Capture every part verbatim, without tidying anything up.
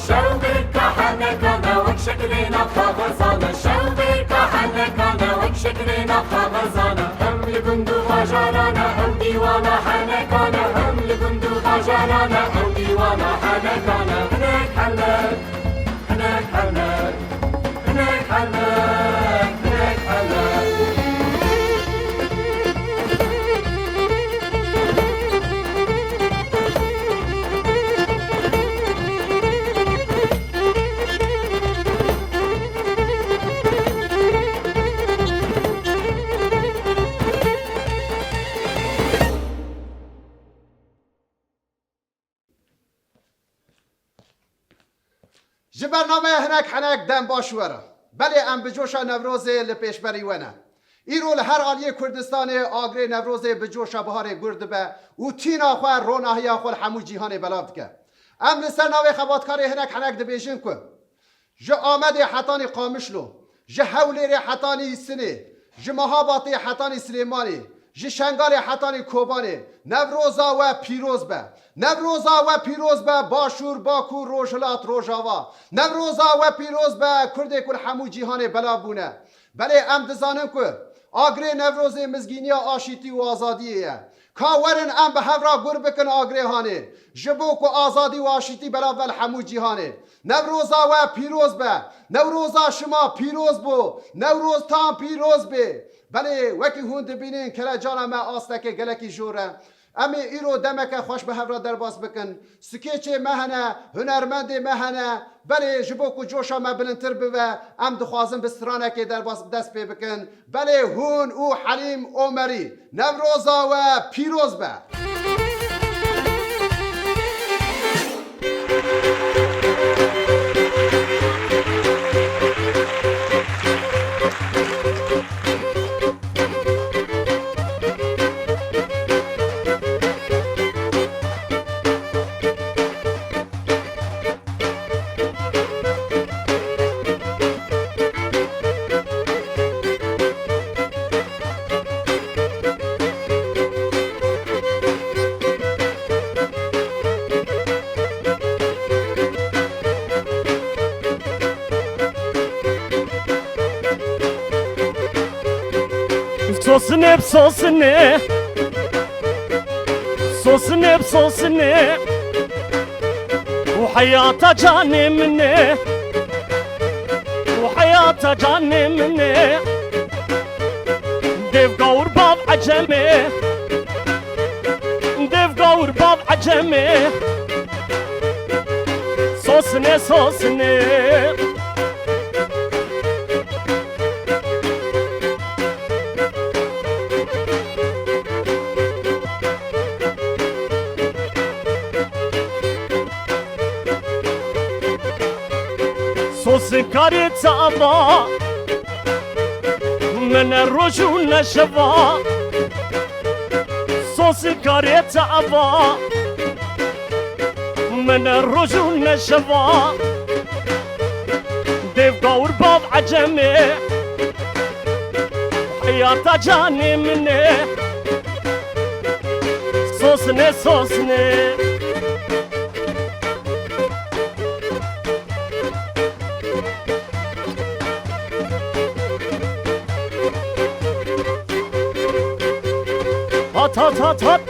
Şew bêrka henekane wek şeklêna kaxezane, şew bêrka henekane wek şeklêna kaxezane. Hem li gund û bajarane ew dîwana henekane, hem li gund û bajarane ew dîwana henekane. Hinek henek, hinek henek, hinek henek, hinek henek. Ji bernameya Hinek Henek dem baş we re. Belê em bi coşa Newrozê li pêşberî we ne. Îro li her aliyê Kurdistanê agirê Newrozê bi coşa biharê gur dibe û tîna xwe, ronahiya xwe li hemû cîhanê belav dike. Em li ser navê xebatkarê Hinek Henek dibêjin ku ji Amedê hetanî Qamişlo, ji Hewlêrê hetanî Sinê, ji Mehabatê hetanî Silêmanê, ji Şengalê hetanî Kobanê, Newroza we pîroz be. Newroza we pîroz be, Başûr, Bakur, Rojhilat, Rojava. Newroza we pîroz be, Kurdê ku li hemû cîhanê belav bûne. Belê em dizanin ku agirê Newrozê mizgîniya aşîtî û azadiyê ye. Ka werin em bi hev re gur bikin agirê hanê. Ji bo ku azadî û aşîtî belav be li hemû cîhanê. Newroza we pîroz be. Newroza şima pîroz bo. Newroz tam pîroz bê. Belê wekî hûn dibînin kelecana me astekê gelekî jor e. Em ê îro demeke xweş bi hev re derbas bikin. Skêçê me hene, hunermendê me hene. Belê ji bo ku coşa me bilindtir bibe, em dixwazin bi stranekê derbas dest pê bikin. Belê hûn û Helîm Omerî, Newroza we pîroz be! Sosinê bi sosinê, sosinê bi sosinê, û heyata canê min e, û heyata canê min e. Dev gawur bav ecemê, dev gawur bav ecemê. Sosinê, sosinê. Sosinkarê çava, min e roj û ne şeva. Sosinkarê çava, min e roj û ne şeva. Dev gawur bav ecemê, heyata canê min e. Sosinê, sosinê. Hat, hat, hat, hat.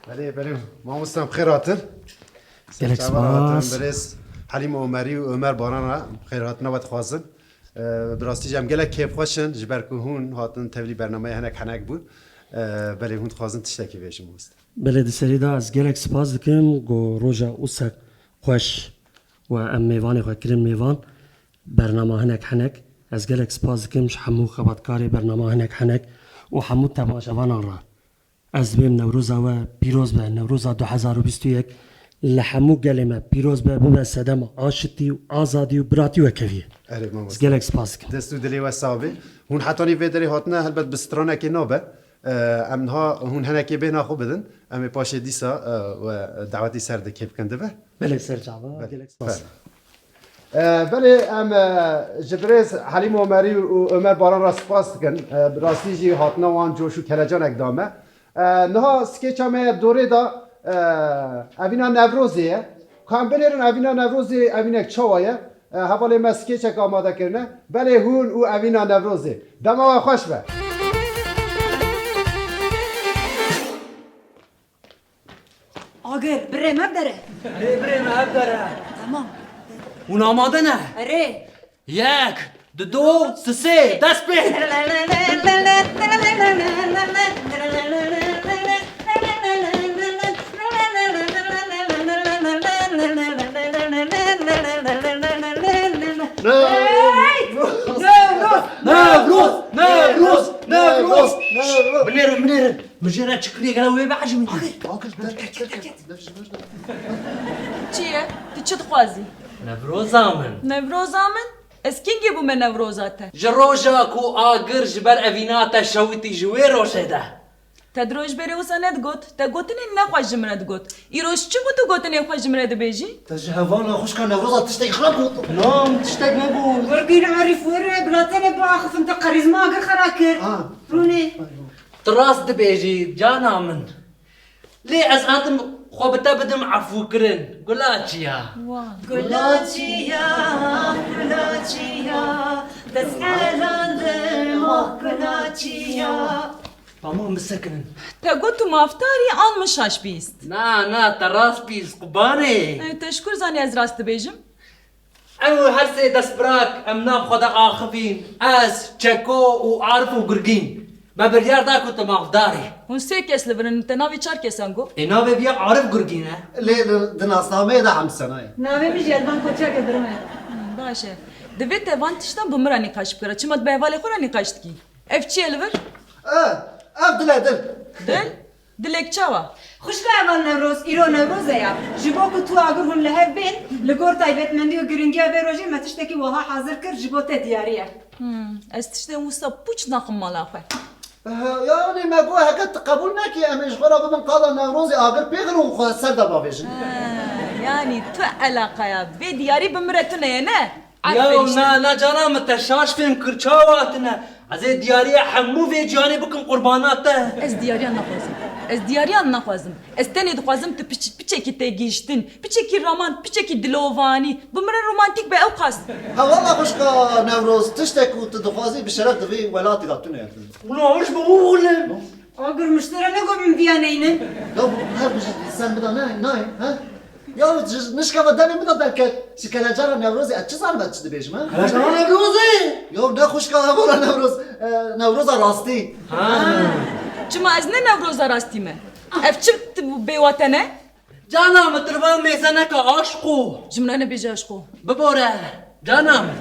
Belê, belê. Mamoste, bi xêr hatin. Gelek spas. Birêz Helîm Omerî û Omer Baran re bi xêr hatina we dixwazin. Ee, bi rastî jî em gelek kêfxweş in, ji ber ku hûn hatin tevlî bernameya Hinek Henek bûn. Ee, belê hûn dixwazin tiştekî bêjin, mamoste. Belê, di serî de ez gelek spas dikim ku roja usek xweş we em mêvanê xwe kirin mêvan bernama Hinek Henek. Ez gelek spas dikim ji hemû xebatkarê bernama Hinek Henek û hemû temaşevanan re. Ez dibêm Newroza we pîroz be, Newroza du hezar û bîst û yek li hemû gelê me pîroz be, bibe sedema aşitî û azadî û biratî wekeviyê. Erê, mamoste. Ez gelek spas dikim. Dest û dilê we sax be. Hûn hetanî vê derê hatine, helbet bi stranekê nabe. Ee, em niha hûn henekê bêhna xwe bidin. Em ê paşê dîsa, e, we dawetî ser dikê bikin dibe. Belê, ser çava. Belê. Gelek spas. Belê. Ee, belê em, e, ji birêz Helîm Omerî û Omer Baran re spas dikin. Ee, bi rastî jî hatina wan coş û kelecanek da me. Ee, niha skêça me ya dorê da, e, evîna Newrozê ye. Ka em binêrin evîna Newrozê evînek çawa ye? E, hevalê me skêçek amade kirine. Belê hûn û evîna Newrozê. Dema we xweş be. Agir, birê me bidere. Erê, birê me hevdere. Tamam. Hûn amade ne? Erê. Yek, du, du, sisê, dest pê. Hey! Newroz! Newroz! Newroz! Newroz! Newroz! Binêrin, binêrin. Min jê re çi kiriye, gelo wê biecibînin. Agir, agir, derket, derket, derket. Çi ye? Tu çi dixwazî? Newroza min. Newroza min? Ez kengê bûme Newroza te? Ji roja ku agir ji ber evîna te şewitî ji wê rojê de. Te di roj berê wisa nedigot? Te gotinên nexweş ji min re digot. Îro ji çi bû tu gotinên xweş ji min re dibêjî? Te ji hevana xwişka Newroza tiştek xirab got. Na, min tiştek negot. Wergîn Arîf were, bila tenê biaxifin, te qerîzma agir xera kir. Ah. Rûnê. Tu rast dibêjî, cana min. Lê ez hatim xwe bi te bidim efûkirin. Gula çiya. Wan. Gula çiya, gula çiya, dest elandim, ah, gula çiya. Tamam, bisekinin. Te got tu mafdar î, an min şaş bîst? Na, na, te rast bîst, qubanê. E, te ji kur zanî ez rast dibêjim? Em her sê destbirak, em nav xwe de axivîn. Ez, Çeko û Arif û Gurgîn. Me biryar da ku tu mafdar î. Hûn sê kes li vir in, te navê çar kesan got. Ê, navê vî ya Arif Gurgîn e. Lê di, di nasnameyê de hemsena ye. Navê min jî Elvan Koçak e, birime. Hmm, baş e. Divê te van tiştan bi min re nîqaş bikira. Çima tu bi hevalê xwe re nîqaş dikî? Ev çi ye li vir? E, ev dil e, dil. Dil? Dilek çawa? Xwişka heval Newroz, îro Newroz e ya. Ji bo ku tu agir hûn li hev bên, li gor taybetmendî û giringiya vê rojê me tiştekî wiha hazir kir, ji bo te diyarî ye. Hmm, ez tiştên wisa pûç naxim mala xwe. Ehe, yanî me got heke tu qebûl nekî, em ê ji xwe re bibin qada Newrozê, agir pêxin û xwe ser de bavêjin. He, yanî tu eleqeya vê diyarî bi min re tune ye, ne? Aferî. Yaw, na, na, cana min, te şaş fêm kir, çawa tune? Ez ê diyariya hemû vê cîhanê bikim qurbana te. Ez diyariyan naxwazim. Ez diyariyan naxwazim. Ez tenê dixwazim tu piç-, piçekî têgihiştin, piçekî raman, piçekî dilovanî, bi min re romantîk be ew qas. Hewala xwişka Newroz, tiştek ku tu dixwazî bi şeref di vê welatî de tune ye. Wilo, ew ji bo oxlim. Agir miştere negot min viya neynin. Ya bu her bijî sen bida ne, nayê, he? Ya ji nişka ve demê min de derket. Ji kelecara Newrozê ez çi zanim ez çi dibêjim, he? Kelecara Newrozê? Ya ne xwişka hevala Newroz, e, Newroza rastî. Ha. Çima ez ne Newroza rastî me? Ev çi tu bêwate ne? Cana min, tu li van mêzeneka aşqo. Ji min re nebêje aşqo. Bibore, cana min.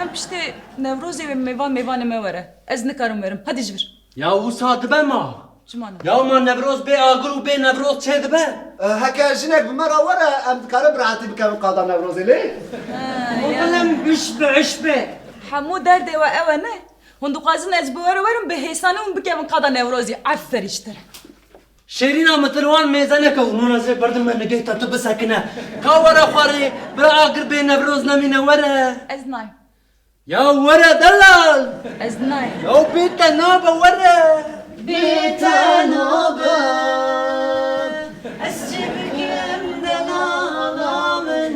Em piştê Newrozê wê mêvan mêvanê me were. Ez nikarim werim. Hadi ji vir. Ya wisa dibe ma. Çima ne? Ya ma Newroz bê agir û bê Newroz çê dibe? E, heke jinek bi me re were, em dikarin bi rehetî bikevin qada Newrozê lê? Ha, ya. Oxlim biş bi iş be. Hemû derdê we ew e ne? Hûn dixwazin ez bi we re werim, bi hêsanî hûn bikevin qada Newrozê. Aferî ji te re. Şêrîna min, tu li wan mêze neke û nûna zê berdim me nigê te, tu bisekine. Ka were xwarê, bira agir bê Newroz nemîne, were. Ez nayêm. Ya were delal. Ez nayêm. Ya bê te nabe, were. Bê te nabe. Ez çi bikim delala min,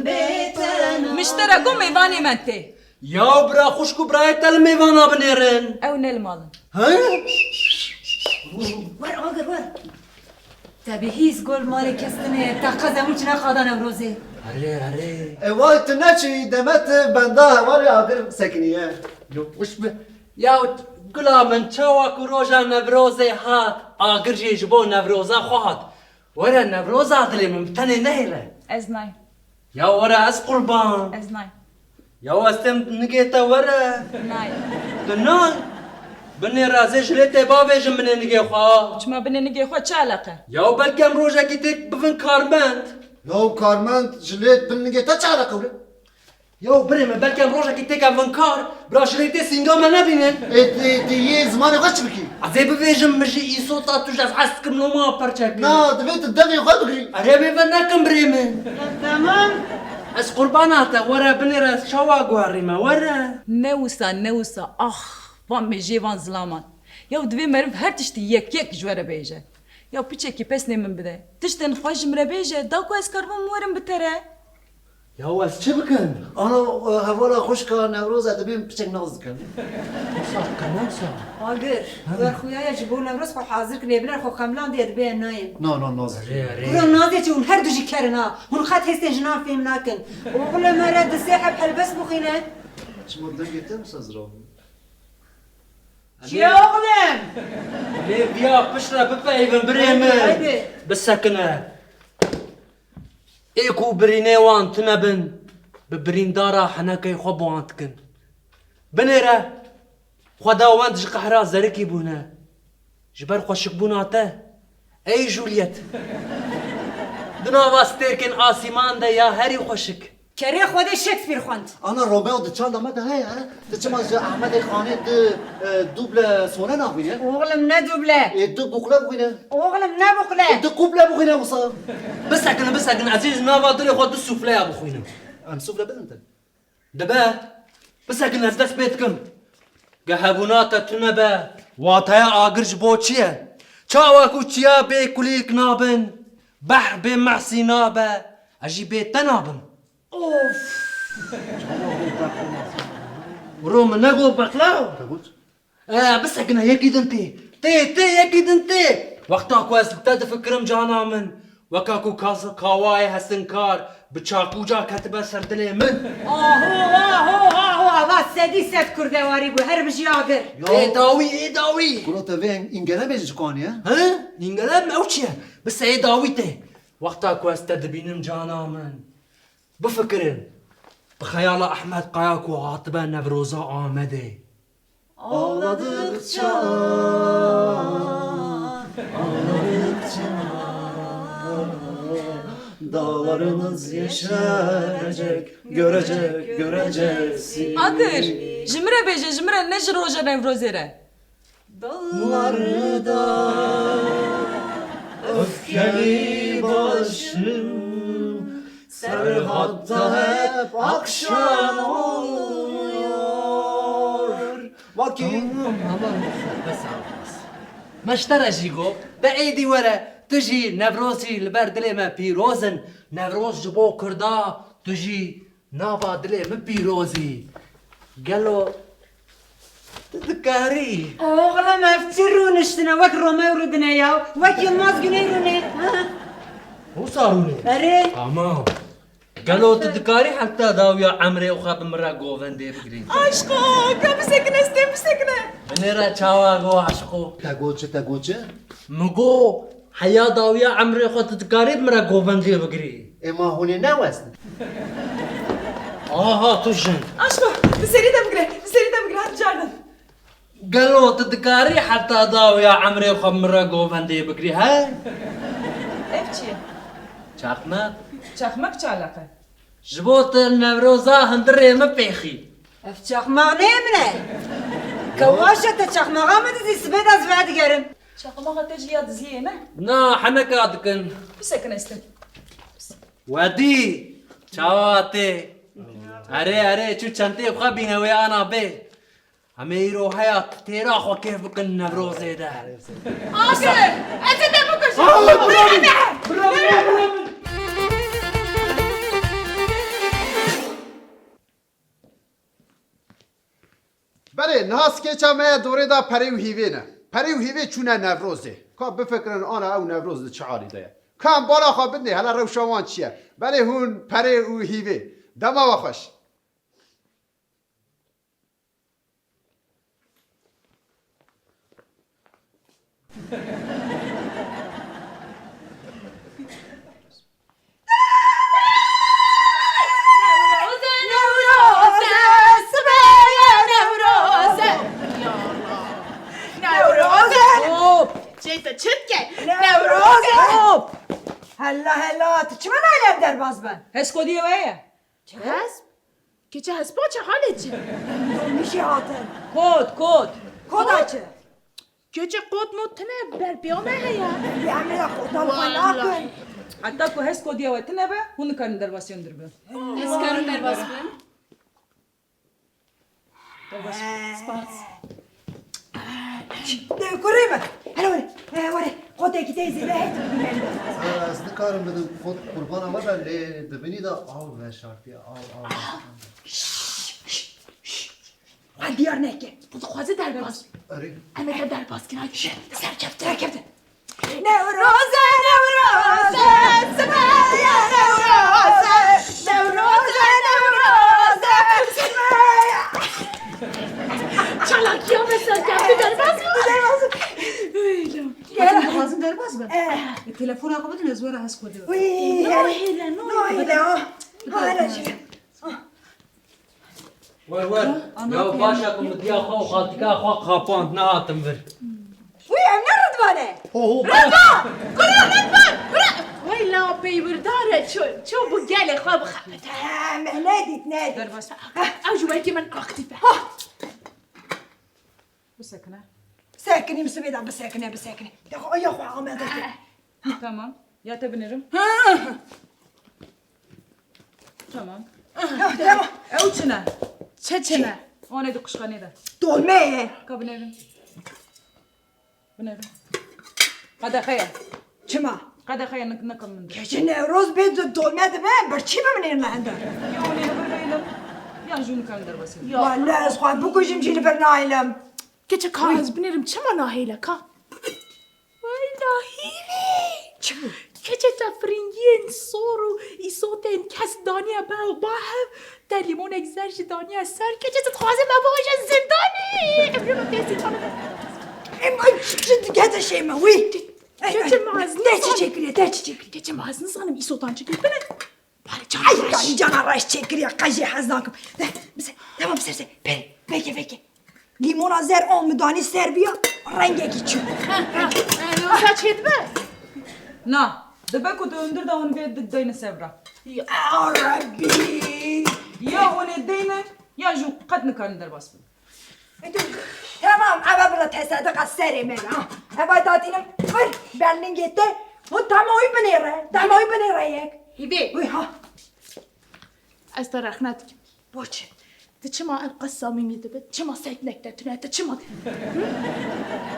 bê te nabe. Miştereko mêvanê me tê. Ya bira xwişk û birayê te li mêvana binêrin. Ew ne li mal in. He? Wer agir wer. Te bihîst gol malê kes tune ye, te qez hemû çine qada Newrozê. Erê, erê. E, vay tu neçî, demet benda hevalê agir sekiniye. Yok, xwişk be. Ya gula min, çawa ku roja Newrozê hat, agir jî ji bo Newroza xwe hat. Were Newroza dilê min, bi tenê nehêle. Ez nayêm. Ya were ez qurban. Ez nayêm. Ya ez têm nigê te were. Nayê. Tu nay. Binê razê ji lê tê bavêjim binê nigê xwe. Çima binê nigê xwe çi eleqe? Ya belkem rojekî têk bivin karmend. Ya karmend ji lê bin nigê te çi eleqe were? Ya birê min, belkem rojekî têke vin kar, bira ji lê tê sînga me nebînin. Ê, tê, tê yê zimanê xwe çi bikî? Ez ê bivêjim, min jî îsota tu ji ez hez dikim loma perçek. Na, divê tu devê xwe bigirî. Erê bê ve nekim birê min. Tamam. Ez qurbana te, were binêre ez çawa guherîme, were. Ne wisa, ne wisa, ax, van mêjê van zilaman. Ya divê meriv her tiştî yek yek ji we re bêje. Ya piçekî pesnê min bide. Tiştên xwe ji min re bêje, da ku ez karibim werim bi te re. Ya ez çi bikim? Ana, e, hevala xwişka Newroz e, dibêm piçek naz dikim. Wisa dikim, ne wisa? Agir, werxuya ye ji bo Newroz xwe hazir kin, ê biner xwe xemlandê dibê nayên. Na, na, naz dikim. Erê, erê. Kuro nazê çi hûn her du jî ker in ha. Hûn qet hêstên jinan fêm nakin. Oxilê me re di sê heb helbest bixwîne. Çima dengê te wisa zirav bû? Çi ye oxlim? Lê viya pişt re bipeyivin birê min. Haydi, haydi. Bisekine. Ê ku birînê wan tune bin, bi birîndara henekey xwe bi wan dikin. Binêre, xweda wend ji qehra zerikî bûne. Ji ber xweşikbûna te, ey Juliet. Di nava stêrkên asîman de ya herî xweşik. Kerê Xwedê Shakespeare xwend. Ana Romeo di çanda me de heye, he? Tu çima ji Ehmedê Xanê tu, e, duble sone naxwîne? Oxlim ne duble. Ê, tu bukle bixwîne. Oxlim ne bukle. Ê, tu kuple bixwîne wisa. Bisekine, bisekine, ez ê ji nava dilê xwe du sufleya bixwînim. Em sufle bidin te. Dibe, bisekine ez dest pê dikim. Ge hebûna te tune be, wateya agir ji bo çi ye? Çawa ku çiya bê kulîlk nabin, behr bê mehsî nabe, ez jî bê te nabim. Of! Bro, min negot beqlaw. Te got? E, bisekine, yekî din tê. Tê, tê, yekî din tê. Wexta ku ez li te difikirim cana min, weka ku kaz-, kawayê hesinkar bi çakûca ketibe ser dilê min. Aho, aho, aho, ava sedî sed kurdewarî bû, her bijî agir. Ê dawî, ê dawî. Kuro te vê îngele bêje ji kanî ye? He? Îngele mi? Ew çi ye? Bise ê dawî tê. Wexta ku ez te dibînim cana min. Bifikirin, bi xeyala Ehmed Kaya ku hatibe Newroza Amedê. Ağladıkça, ağladıkça dağlarımız yeşerecek, görecek, göreceksin. Agir, ji min re bêje, ji min re, ne ji roja Newrozê re. Dağlarda öfkeli başım, Serhatta hep akşam oluyor. Vakit. Tamam, tamam, bes, bes, bes. Me ji te re jî got, te êdî were, tu jî Newrozî li ber dilê me pîroz in. Newroz ji bo Kurda, tu jî nava dilê min pîrozî. Gelo tu dikarî? Oxlim, ev çi rûniştine, wek Romeo rûdine ya, wek Yilmaz Güney rûnê. Ha? Wisa rûnê? Erê. Tamam. Gelo tu dikarî heta dawiya emrê xwe bi min re govendê bigirî? Aşqo, ka bisekine, stê bisekine. Binê re çawa go aşqo? Te got çi, te got çi? Min got, heya dawiya emrê xwe tu dikarî bi min re govendê bigirî? Ê ma hûn ê newestin? Aha, tu jin. Aşko, di serî de bigire, di serî de bigire, hadi cardin. Gelo tu dikarî heta dawiya emrê xwe bi min re govendê bigirî, he? Ev çi ye? Çaxmek. Çaxmek çi eleqe? Ji bo tu Newroza hundirê min pêxî. Ev çaxmax nê min e. Kewaşe te çaxmaxa min dizî, sibê de ez vedigerim. Çaxmaxa te jî ya diziyê ne? Na, heneka dikin. Bisekin ez te. Wedî, çawa tê? Erê, erê, çû çentê xwe bîne wê ana bê. Em ê îro heya têra xwe kêf bikin Newrozê de. Agir! Ez ê te bikujim! Bira min! Bira min! Bira min! Belê, niha skêça me ya dorê da Perê û Hîvê ne. Perê û Hîvê çûne Newrozê. Ka bifikirin ana ew Newroz li çi alî de ye. Ka em bala xwe bidinê, hela rewşa wan çi ye? Belê hûn Perê û Hîvê. Dema we xweş. Neyse, çirke. Newroz e. Hop! Hela hela, tu çima nayê derbas bin? Hesp kodiya we ye? Çi hesp? Keçe hespa çi halê çi? Dolmîşê hatin. Kod, kod. Koda çi? Keçe kod mod tine ber piya me heye. Bi emrê kodan xwe nakin. Heta ku hesp kodiya we tine be, hûn nikarin derbasî hundir bin. Ez karim derbas bim. Spas. De kurê me. Hele were. He, were. Kotekî teyzê be hêt. Sara, ez nikarim bidim kot qurbana we be, lê di binî de av veşartiye, av, av. Wan diyar neke. Tu dixwaze derbas. Erê. Em ê te derbas kin, haydi. Serkeftin. Serkeftin. Newroze, Newroze, sibeya Newroze, Newroze, Newroze, sibeya. Çalakiya me serkeftin, derbas bû. Derbas bû. Öyle. Hadi, dixwazin derbas bin. Eh. E, telefona xwe bidin, ez were hesp kodiya. Wî, nahêle, nahêle. Nahêle, ha. Hala jî. Wer, wer. Ya baş e ku min diya xwe û xaltika xwe qapand, nehatim vir. Wî, ev ne Ridvan e? Ho, ho, Ridvan! Kuro Ridvan! Kuro! Wey la peywirdar e, ço, ço bi gelê xwe bixe. He, me nedît, nedît. Derbas. Ew ji wekî min aktîf e. Ha! Bisekine. Bisekinî, min sibê de bisekine, bisekine. De xwe, ya xwe amade kir. Tamam. Ya te binêrim. Tamam. Tamam. Ew çi ne? Çi çi ne? Wan ê di quşxanê de. Dolme ye. Ka binêrim. Binêrim. Qedexe ye. Çima? Qedexe ye, nik-, nikim min de. Keçe Newroz bê di dolme dibe, birçî bimînin li hende. Ya wan ê li vir bêlim, yan jû nikim derbasî. Ya. Wele ez xwe bikujim jî li vir naylim. Keçe ka ez binêrim, çima nahêle ka? Wey la hîvî! Çi bû? Keçe te firingiyên sor û îsotên kes daniye ber û ba hev, te lîmonek zer jî daniye ser. Keçe tu dixwaze me biaje zindanê. Em ê me pêsî xwe bide. Em, ay, çi, çi, gete şey me, wî. Keçe ma ez nizanim. Te çi çêkiriye, te çi çêkiriye? Keçe ma ez nizanim îsotan çi kir. Bine. Ay, ay, cana reş çêkiriye, qey jê hez nakim. De, bise, tamam, bise, bise. Pere, veke, veke. Lîmona zer an min danî ser biya, rengekî çû. Wisa çêdibe? Na, dibe ku tu hundir de hûn vê di-, deyne ser bira. Ya Rebbî! Ya hûn ê deyne, ya jû qet nikarin derbas bin. Tamam, eve bila tesediqa serê me be, ha. Eva datînim vir, berlingê te, hûn tamam wî binêre, tamam wî binêre yek. Hîvê. Wî ha. Ez te rexne dikim. Bo çi? Tu çima ev qas samîmî dibe? Çima seknek te tune? Tu çima?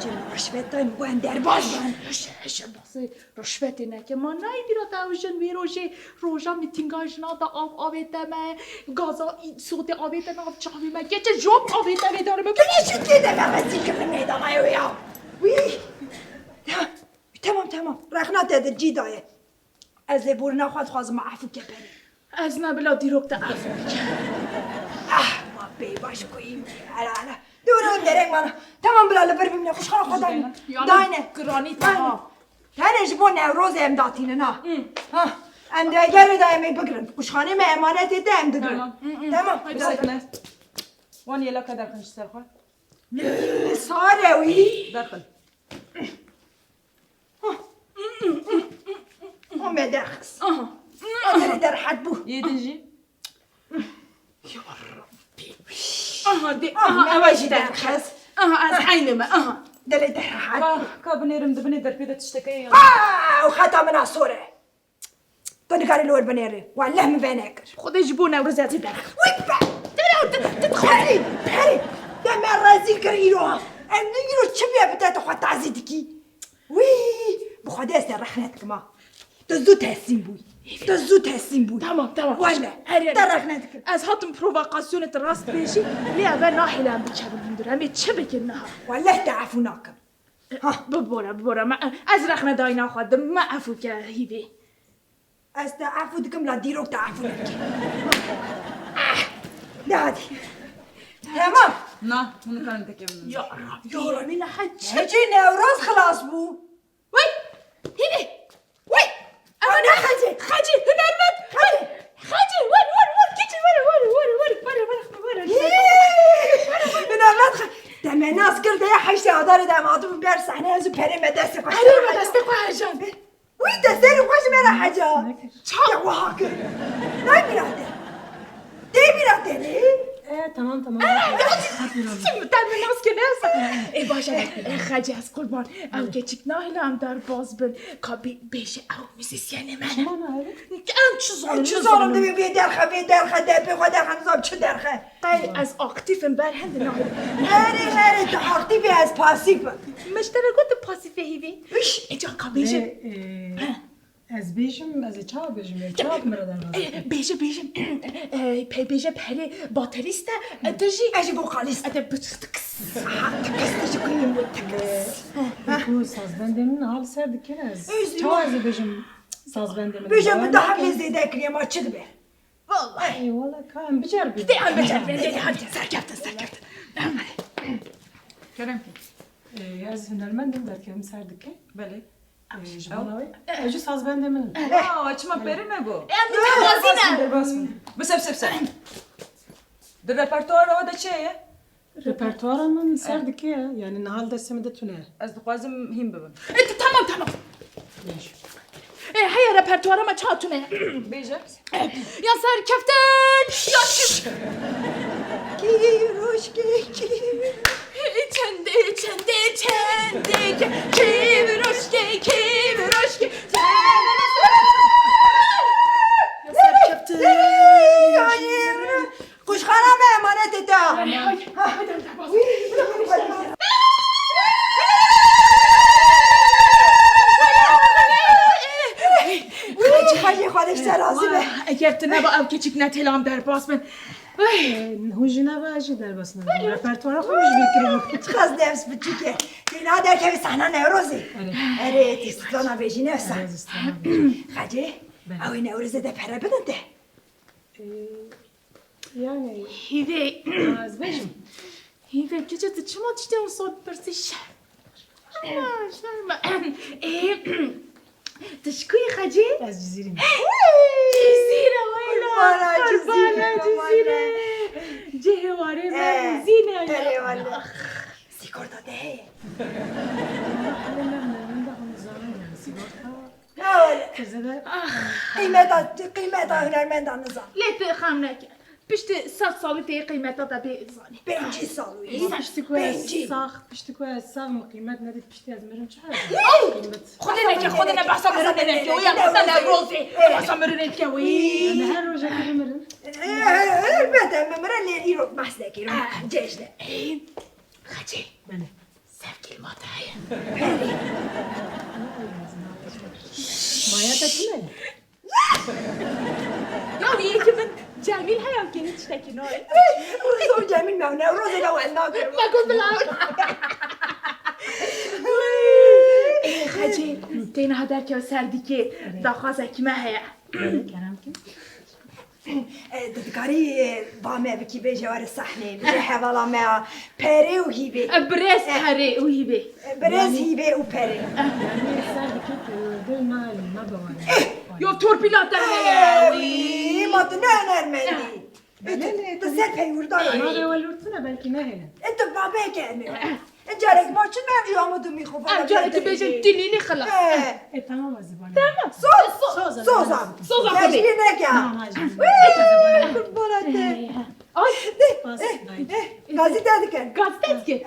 Çima rişvet dayim, bu em derbas ben. Hişe, hişe, basê rişvetê neke. Ma nayê bîra te ew jin vê rojê, roja mîtînga jina de av avête me, gaza î-, sotê avête nav çavê me. Keçe jop avête vê darê me. Bine şikê de me rezîl kirin meydana ew ya. Wî. Ya, tamam, tamam. Rexna te di cî daye. Ez lêborîna xwe dixwazim, me efû ke berê. Ez ne bila dîrok te efû bike. Ah, ma bêbaş koyî. Hele, hele. Dûr û dereng mana. Tamam bila li vir bimîne, xwişxana xwe dayne. Ya, dayne. Giranî dayne. Tamam. Tenê ji bo Newrozê em datînin ha. Hı. Ha. Em di egerê de em ê bigirin. Xwişxanê me emanetê te em digirin. Tamam. Hı, hı. Tamam. Hadi. Bisekine. Wan yelaka derxin ji ser xwe. Sare wî. Derxin. O me derxist. Aha. O derê derhet bû. Yê din jî. Ya Rabbî. Aha, de, ah, aha, me eva jî derxist. Aha, ez heynê me, aha. Dilê derhet. Ka, ka binêrim dibinê derpê de tişteke ye. Aa, û xeta min a sor e. Tu nikarî li wir binêrî. Welleh min vê nekir. Xwedê ji bo Newroz ez ê derxim. Wî be! Perê, perê, perê! Te me rezîl kir îro ha. Em ne îro çi bûye bi te tu xwe tazî dikî? Wî! Bi Xwedê ez te rexne dikim ha. Tu zû teslîm bûyî. Tu zû teslîm bûyî. Tamam, tamam. Welleh. Her yere. Te rexne dikim. Ez hatim provokasyonê tu rast bêjî. Lê eve nahêle em bikevin hundir. Em ê çi bikin niha? Welleh te efû nakim. Ha. Bibore, bibore. Me, ez rexne dayîna xwe dim. Me efû ke hîvê. Ez te efû dikim, la dîrok te efû nebike. Ah, de hadi. Tamam. Na, hûn nikarin tekevin. Ya Rabbî. Ya Rabbî, ne hecî. Hecî Newroz xilas bû. Wey, hîvê. Wey. Ew ne Xecî. Xecî, hunermend. Wey. Xecî, wer, wer, wer, keçî, wer, wer, wer, wer, wer, wer, wer. Hî. Hunermend Xe-, te Em me nas kir de ya heştê Adarê de em hatibûn ber sehne ez û perê me destê xwe. Erê me destê xwe hejan. Wî te serê xwe ji me re heca. Çawa? Ya wiha kir. Nayê bîra te. Tê bîra te lê? E, tamam, tamam. Hep bîra. Te min nas kir ne? Ê baş e. Ê Xecê ez qurban. Ew keçik nahêle em derbas bin. Ka bê-, bêje ew muzîsyenê me ne. Çima nahêle? Em çi zanin, çi zanin, dibê vê derxe, vê derxe, depê xwe derxe, nizam çi derxe. Qey ez aktîf im, ber hende nahêle. Erê, erê, tu aktîf î, ez pasîf im. Me ji te re got tu pasîf î hîvî. Îş. Ê ca ka bêje. Lê, e, Heh. Ez bêjim, ez ê çawa bêjim? Ê, çawa tu min re derbas dikî? Ê, bêje, bêje. Ê, pe-, bêje perê baterîst e, e, tu jî. Ez jî vokalîst. E, de bi-, tikis. Aha, tikis, tu jî kuyên bu tikis. Ê, ku sazbendê min niha li ser dikin ez. Çawa ez ê bêjim sazbendê min? Bêje min daha bê zêde kiriye, ma çi dibe? Vallahi. Ey, wala ka em biceribînin. Dê em biceribînin, dê, dê, hadi, serkeftin, serkeftin. Kerem ki. Ee, ez hunermend im, derkevim ser dike. Belê. Ee, ji bona wê. Ew jî sazbendê min in. Wow, çima peri me got? Em dê derbas bin. Bi sev, sev, sev. Di repertuara we de çi ye? Repertuara min ser dike, yani niha li destê min de tune ye. Ez dixwazim hîn bibim. E, t-, tamam, tamam. Bêje. E, heye repertuara me çawa tune ye. Bêje. E, ya serkeftin, ya çi? Kî rojkê, kî. Çendê, çendê, çendê, kî rojkê, kî rojkê. Ya serkeftin. Ay, Quşxana me emanetê te. Ay, ay, ay, ay, ay. Xecê, Xecê, Xwedê ji te razî be. Eger tu neba ew keçik ne têlam derbas bin. Hûn jî neba ez jî derbas nabim. Repertuara xwe min ji bîr kiribû. Çiqas nefs biçûk e. Têna derkevî sahna Newrozê. Erê. Erê, tu strana vêjî nefsa. Erê, ez strana vêjî. Xecê, ew ê Newrozê de pere bidin te. Ee, Yani. Hîvê. Ez bêjim. Hîvê, keçe tu çima tiştê wisa dipirsî? Şerm. Şerm, şerm. Ê, tu ji ku yî Xecê? Ez Cizîrî me. Cizîre, weyla. Qurbana Cizîre. Cihê warê me Cizîre. Erê wele. Sigorta te heye? Sigorta. Qîmeta, qîmeta hunermendan nizan. Lê tu xem neke. Piştî sed salî tê qîmeta te bê zanî. Pêncî sal wî. Piştî ku ez sax, piştî ku ez sax min qîmet nedît, piştî ez mirim çi qîmet? Xwedê neke, Xwedê ne behsa mirinê neke. Wî ya behsa Newrozê. Behsa mirinê dike wî. Em her rojekê bimirin. Elbet em bimirin lê îro behs nekî. Cejne. Xecê. Belê. Sevgilî ma te heye? Maya te tune ye? Ya wî yekî min Cemîl heye, kêrî tiştekî nayê. Rûzo Cemîl me, Newrozê de wenda kir. Me got bila. Ê, Xecê, tê niha derkev ser dikê, daxwazekî me heye. Kerem kî. E, tu dikarî, e, ba me bikî, bêje were sahneyê, bêje hevala me a Perê û Hîvê. E, birêz Perê û Hîvê. E, birêz Hîvê û Perê. Yanî ser dikê tu dil nahêlî, me bawer. Eh! Yo torpîla te heye. Wî, ma tu ne hunermendî. Belê, tu ser peywirdan. Ma be welûr tune belkî nehêlin. E, tu babeke em ê. E, carek ma çi mevzu ama tu mîxofon. Em carek bêjin tilîlî xilas. E, tamam ez ê bana. Tamam. Soz, soz, soz. Soz, soz. Mecbur neke. Tamam, mecbur. Wî, qurbana te. Ay. Gazî te dikin. Gazî te dikin. E,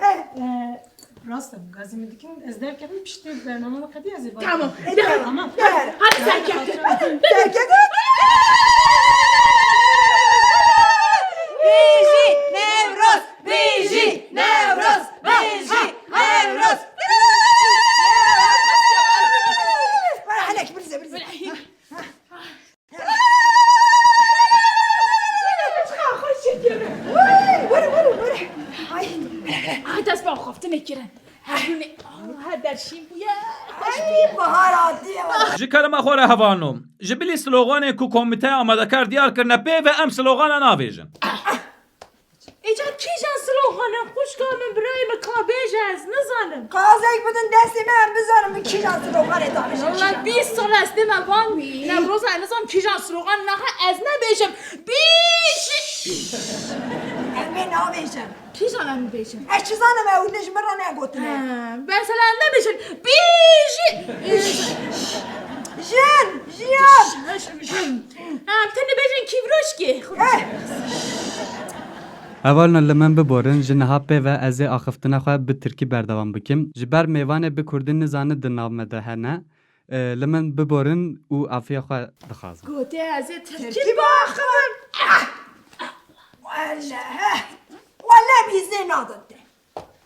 rast e, gazî min dikin. Ez derkevim piştî bername min qedî ez ê bana. Tamam. E, tamam. Tamam. Hadi sen gel. Hadi sen gel. Bijî Newroz. Bijî Newroz! Bijî Newroz! Were helek, birize, birize. Were, were, were. Ay. Ay, dest bi axaftinê kirin. Her rûnê, ah, her der şîn bûye. Ay, bahar hatiye. Ji kerema xwe re hevalno. Ji bilî sloganên ku komîteya amadekar diyar kirine pê ve em slogana navêjin. Îcar kîjan slogan e, xwişka min, birayê min, ka bêje, ez nizanim. Qazek bidin destê me, em bizanin min kîjan sloganê davêjin. Wallahî bîst sal ez tême van, Newroza ez nizanim kîjan slogan, naha ez nebêjim. Bîş! Em Ê nabêjin. Kîjan em bêjin? Ez çi zanim, ew ne ji min re negotine. Ha, mesela em nebêjin. Bêjin. Jin, jiyan. Ha, em tenê bêjin kîvroşkê. Eh. Hevalno, li min biborin, ji niha pê ve ez ê axiftina xwe bi tirkî berdewam bikim. Ji ber mêvanê bi kurdî nizane di nav me de hene. E, li min biborin û afiya xwe dixwazim. Gotiye ez ê tirkî Tirkî biaxivim. Wele, wele em îznê nadin te.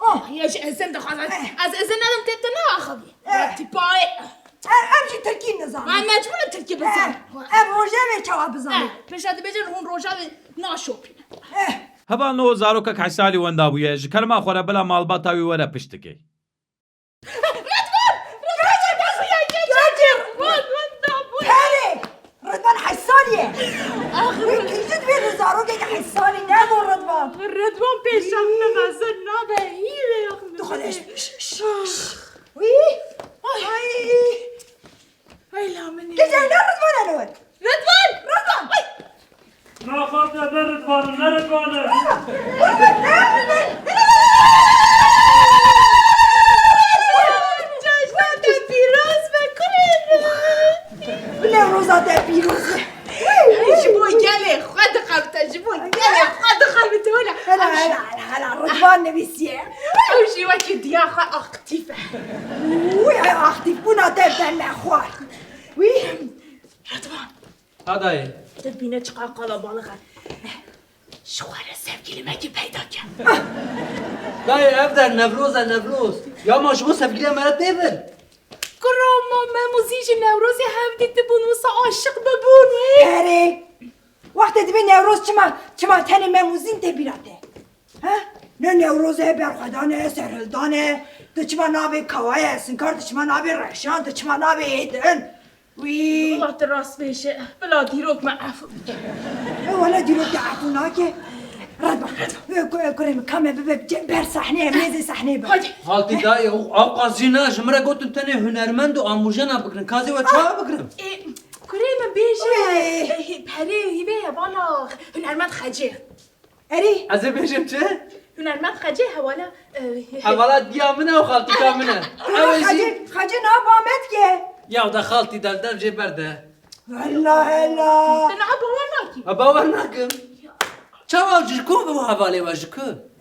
Oh. Ya ji izin dixwazim. Eh. Ez izin nedim te, te neaxivî. Eh. Ya tîpayê. Em, em jî tirkî nizanin. Ben mecbur im tirkî bizanim. Eh, em rojevê çawa bizanin? Eh, pêşa dibêjin hûn rojevê naşopînin. Eh. Hevalno, zarokek heşt salî wenda bûye, ji kerema xwe re bila malbata wî were piştikê. Ridvan! Ridvan! Ridvan! Ridvan! Ridvan! Ridvan! Ridvan heşt salî ye. Ax, Wî kî ji divê li zarokek heşt salî nebû Ridvan. Ridvan pêşang me mezin nabe hîrê ax. Tu xwe de şş, şş, şş. Wî. Ay. Ay. Ay la min. Kî ne Ridvan e li wir? Ridvan! Ridvan! Ay! Naxafte ne Ridvan, ne Ridvan e. Cejna te pîroz be kurê min. Bila roza te pîroz be. Ji bo gelê xwe dixebite, ji bo gelê xwe dixebite wela. Hela, hela, hela, hela, Ridvan nivîsiye. Ew jî wekî diya xwe aktîf e. Wî, ew aktîfbûna te te nexwar. Wî, Ridvan. Ha dayê. Tu dibîne çiqas qalabalix e. Ji xwe re sevgîlîmekî peyda ke. Dayê, ev der Newroz e, Newroz. Ya ma ji bo sevgîliya me re tê vir? Kuro, ma Mem û Zîn ji Newrozê hev dîtibûn, wisa aşiq bibûn wê. Erê. Wextê dibê Newroz çima, çima tenê Mem û Zîn tê bîra te? He? Ne Newroz e, berxwedan e, serhildan e. Tu çima nabê Kawaya Sinkar, tu çima nabê Rexşan, tu çima nabê êdin? Wî. Wela tu rast bêje, bila dîrok me efû bike. E, wele dîrok te efû nake. Red bak. E, ku-, e, kurê min, ka me bibe ce-, ber sahneyê, em nêzê sahneyê be. Hadi. Xaltî dayê, ew, ew qas jî ne, ji min re gotin tenê hunermend û amûjena bigirin. Ka ez ê we çawa bigirim? E, kurê min bêje, Wê. e, hi-, perê hîvê ye, bala hunermend Xecê. Erê. Ez ê bêjim çi? Hunermend Xecê hevala, e, Hevala diya min e û xaltîka min e. Ew ê jî Xecê, Xecê niha ba me dike. Ya de xaltî del dev jê berde. Hela, hela. Te niha bawer nakî. Ha, bawer nakim. Çawa ji ku bi hevalê we ji ku?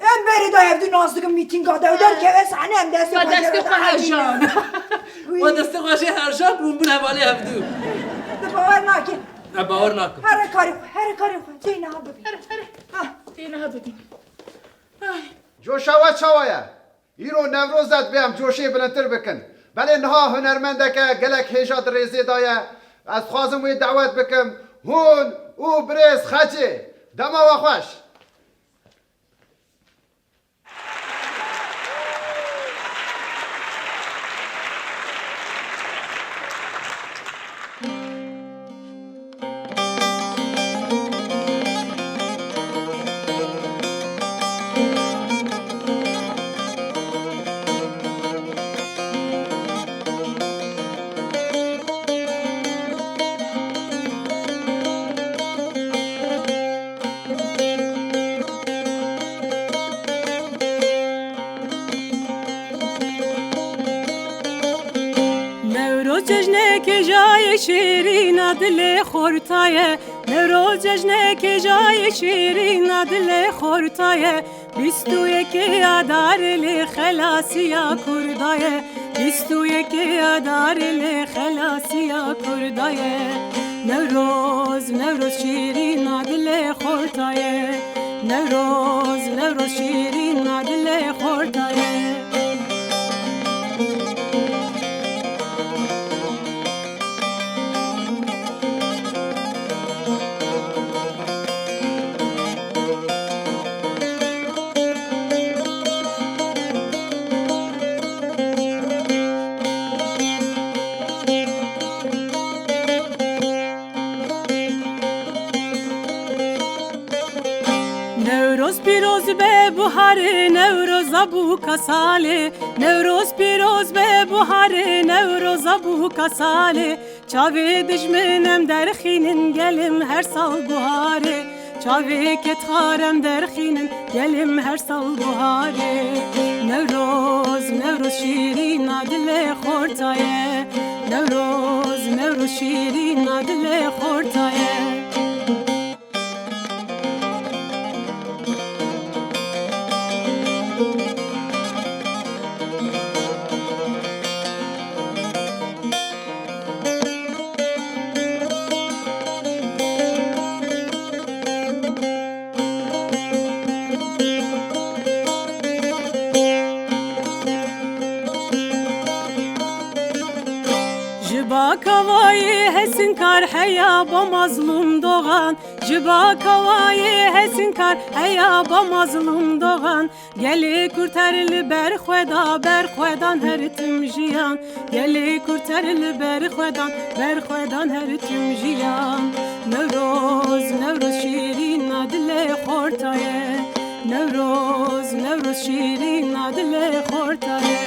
Em berê de hevdu nas dikin mîtînga de. Ew derkeve sahne em destê Ya xwe destê jê xwe herjan. Wî. We destê xwe jê herjan bûn bûn hevalê hevdu. Te bawer nakî. Ha, bawer nakim. Here karê xwe, here karê xwe. Tê niha bibî. Here, here. Ha. Tê niha bibî. Ay. Coşa we çawa ye? Îro Newroz e, divê em coşê bilindtir bikin. Belê niha hunermendeke gelek hêja di rêzê de ye. Ez dixwazim wê dawet bikim. Hûn û birêz Xecê. Dema we xweş. Newroz cejnekê jayê şêrîn a dilê xorta ye. Newroz cejnekê jayê şêrîn a dilê xorta ye. Bîst û yekê Adarê lê xelasiya Kurda ye. Bîst û yekê Adarê lê xelasiya Kurda ye. Newroz, Newroz şêrîn a dilê xorta ye. Newroz, Newroz şêrîn a dilê xorta ye. Newroz pîroz be buharê, Newroza bûka salê. Newroz pîroz be buharê, Newroza bûka salê. Çavê dijmin em derxînin gelim her sal buharê. Çavê ketxarem derxînin, gelim her sal buharê. Newroz, Newroz şîrîna dilê xorta ye. Newroz, Newroz şîrîna dilê xorta ye. Ji bakavayê hesinkar heya ba mazlûm doxan, ji bakavayê hesinkar heya ba mazlûm doxan. Gelê kurd her li ber xwe da, ber xwe dan her tim jiyan. Gelê kurd her li ber xwe dan, ber xwe dan her tim jiyan. Newroz, Newroz şîrîna dilê xorta ye. Newroz, Newroz şîrîna dilê xorta ye.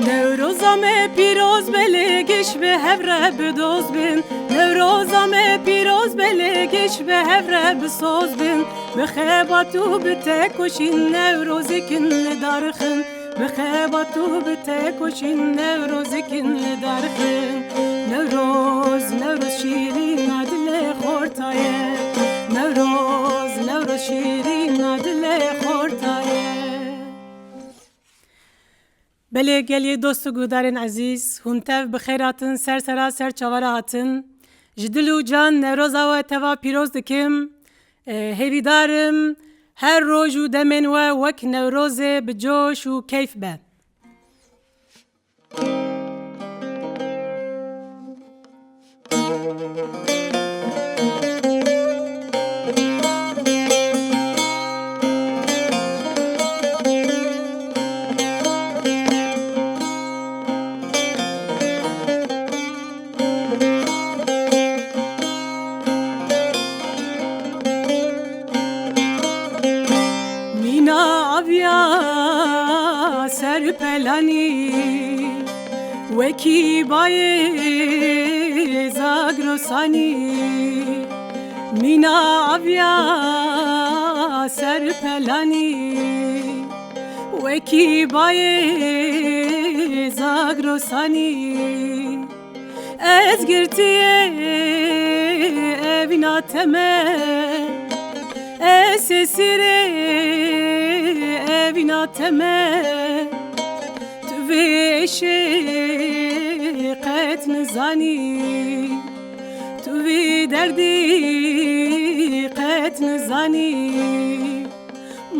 Newroza me pîroz be, lê giş bi hev re bi doz bin. Newroza me pîroz be, lê giş bi hev re bi soz bin. Bi xebat û bi tekoşîn Newrozêkin li dar xin. Bi xebat û bi tekoşîn Newrozêkin li dar xin. Newroz, Newroz şîrîna dilê xorta ye. Newroz, Newroz şîrîna dilê xorta ye. Belê gelê dost û guhdarên ezîz, hûn tev bi xêr hatin, ser sera ser çavara hatin. Ji dil û can Newroza we teva pîroz dikim. E, hêvîdar im her roj û demên we wek Newrozê bi coş û keyf be. Mîna aviya ser pelanî, wekî bayê Zagrosanî. Mîna aviya ser pelanî, wekî bayê Zagrosanî. Ez girtiyê evîna te me, ez sêsirê evîna te me. Tu vê êşê qet nizanî, tu vî derdî qet nizanî.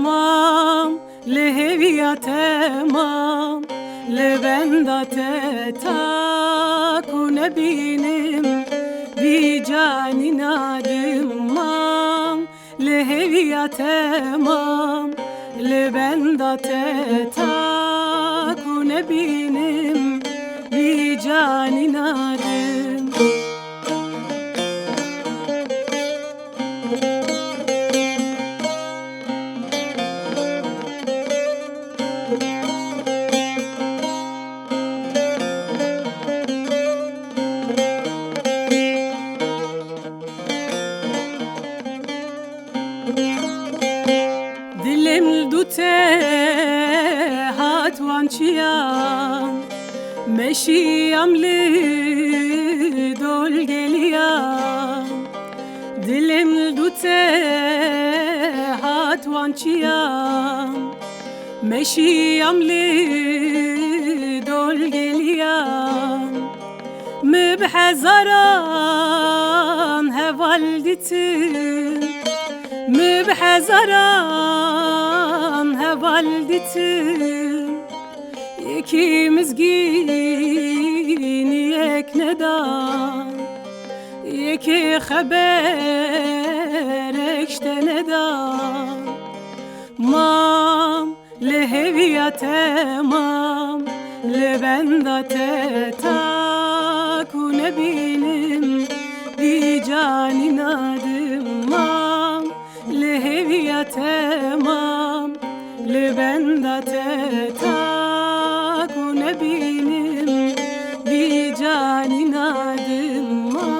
Mam, li hêviya te mam, li benda te ta ku nebînim vî canî nadim. Mam, li hêviya te mam, li benda te ta ku nebînim vî canî nadim. Dilim li dû te hat wan çiyan, meşiyam li dol geliyan. Dilim li dû te hat wan çiyan, meşiyam li dol geliyan. Mi bi hezaran heval dîtin, mi bi hezaran heval dîtin. Yekî mizgîniyek nedan, yekê xeberê Eşte neda. Mam, li hêviya te mam, li benda te ta ku nebînim, vî canî nadim mam, li hêviya te mam, li benda te ta ku nebînim, vî canî nadim mam.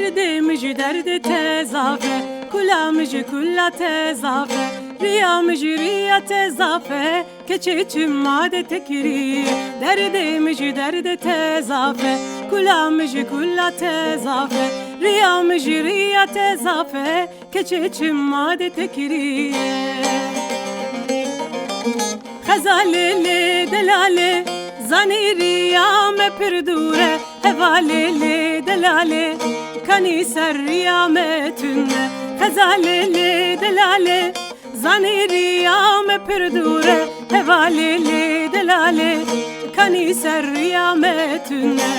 Derdê min ji derdê te zaf e, kula min ji kula te zaf e, riya min ji riya te zaf e, keçê çima de te kiriye. Derdê min ji derdê te zaf e, kula min ji kula te zaf e, riya min ji riya te zaf e, keçê çima de te kiriye. Xezalê lê delalê, zanî riya me pir dûr e, hevalê lê delalê, kanî ser riya me tune. Xezalê lê delalê, zanî riya me pir dûr e, hevalê lê delalê, kanî ser riya me tune.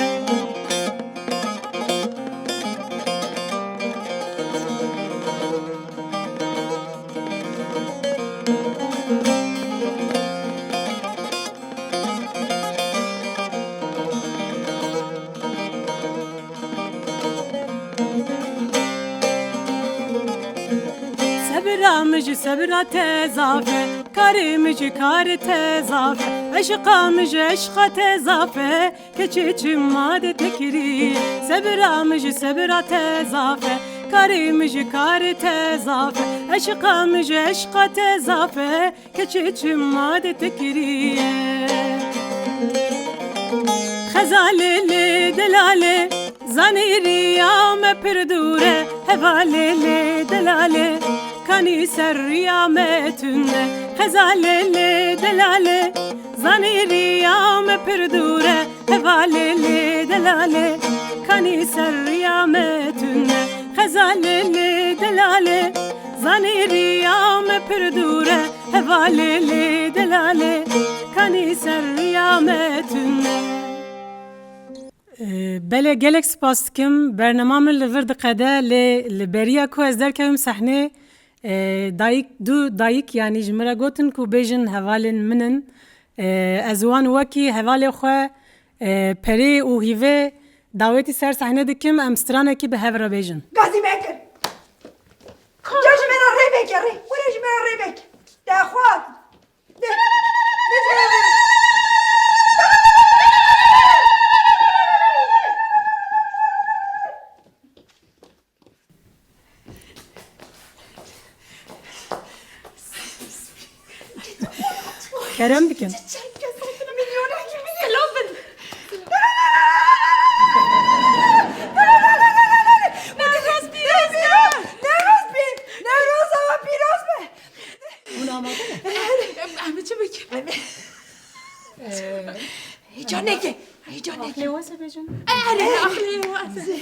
Sebira min ji sebira te zaf e, karê min ji karê te zaf e, eşiqa min ji eşiqa te zaf e, keçê çima de te kiriye. Sebira min ji sebira te zaf e, karê min ji karê te zaf e, eşiqa min ji eşiqa te zaf e, keçê çima de te kiriye. Xezalê lê delalê, zanî riya me pir dûr e, hevalê lê delalê, kanî ser riya me tune. Xezalê lê delalê, zanî riya me pir dûr e, hevalê lê delalê, kanî ser riya me tune. Xezalê lê delalê, zanî riya me pir dûr e, hevalê lê delalê, kanî ser riya me tune. Ee, belê, gelek spas dikim. Bernama min li vir diqede, lê li beriya ku ez derkevim sehnê, ee, dayik, du dayik, yanî ji min re gotin ku bêjin hevalên min in. Ee, ez wan wekî hevalê xwe, ee, Perê û Hîvê dawetî ser sehnê dikim, em stranekî bi hev re bêjin. Gazî mekir. Ca ji me re rê veke, rê. Were ji me re rê veke. Daxwaz. De, de, de, de. Kerem dikin. Çiçek kesin milyoner gibi. Silav bin. Newroz pîroz be. Newroz pî-, Newroz ama pîroz be. Hûn amade ne? Em, em çi bikin? Heyecan neke. Heyecan neke. Aqlê wese bêjin. Erê, aqlê wese.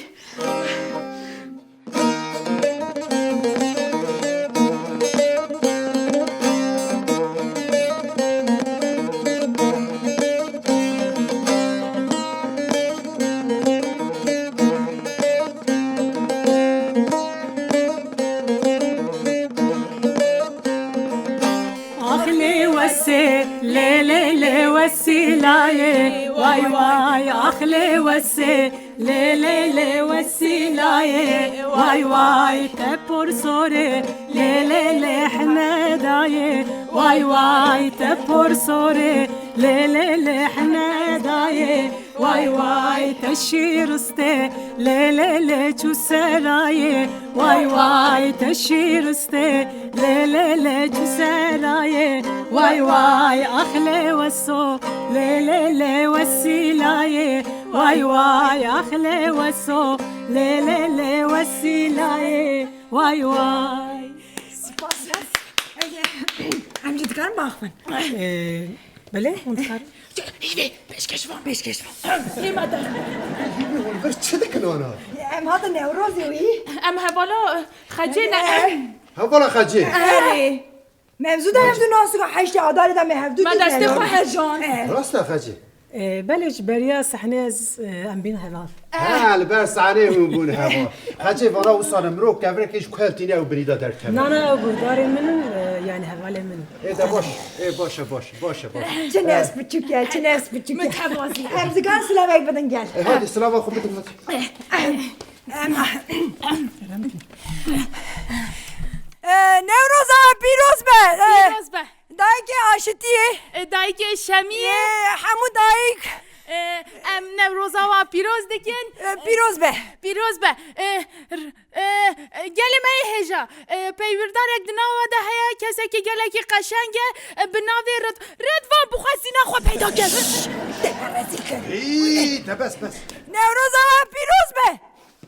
Ax lê wesê, lê lê lê wesîlayê, way way, ax lê wesê, lê lê lê wesîlayê, way way, te por sorê, lê lê lê hemedayê, way way, te por sorê, lê lê lê hemedayê. Way way te şîristê, lê lê lê çû serayê. Way way te şîristê, lê lê lê çû serayê. Way way ax lê weso, lê lê lê wesîlayê. Way way ax lê weso, lê lê lê wesîlayê. Way way. Spas. Em baxivin. Ee, belê, hûn dikarin. Hîvê, pêşkêş van. Pêşkêş van. Hê me der. Hîvê, hûn vir çi dikin ana? Em hatin Newrozê wî. Em hevala, e, Xecê ne. Em. Hevala Xecê. Erê. Me hevzû de hevdû nasika heştê Adarê de me hevdû Me dît destê Newroz. Xwe hejan. Eh. Rast e Xecê. Ee, belê ji beriya sehnê ez, e, em bîn heval. Ha, li ber sahneyê hûn bûn heval. Xecê vana wisa ne mirov kevirek hêj ku hev tîne ew birî de derkeve. Na, na, ew guhdarê min in, e, yani hevalê min. Ê de baş, ê baş e, baş, baş e, baş. Çi nes biçûk e, çi nes biçûk e. Em zigan silavek bidin gel. E, hadi silava xwe bidin hadi. Em, e, Newroza pîroz be. E, Pîroz be. Dayikê aşitiyê. E, dayikê şemiyê. E, hemû dayik. E, em Newroza wa pîroz dikin. E, pîroz be. Pîroz be. E, r-, e, e, gelê me yê hêja. E, peywirdarek di nava de heye, kesekî gelekî qeşeng e, e, bi navê Rid-, Ridvan bi xwe sîna xwe peyda kir. Te me rezîl kir. Hî, de bes, bes. Newroza wa pîroz be.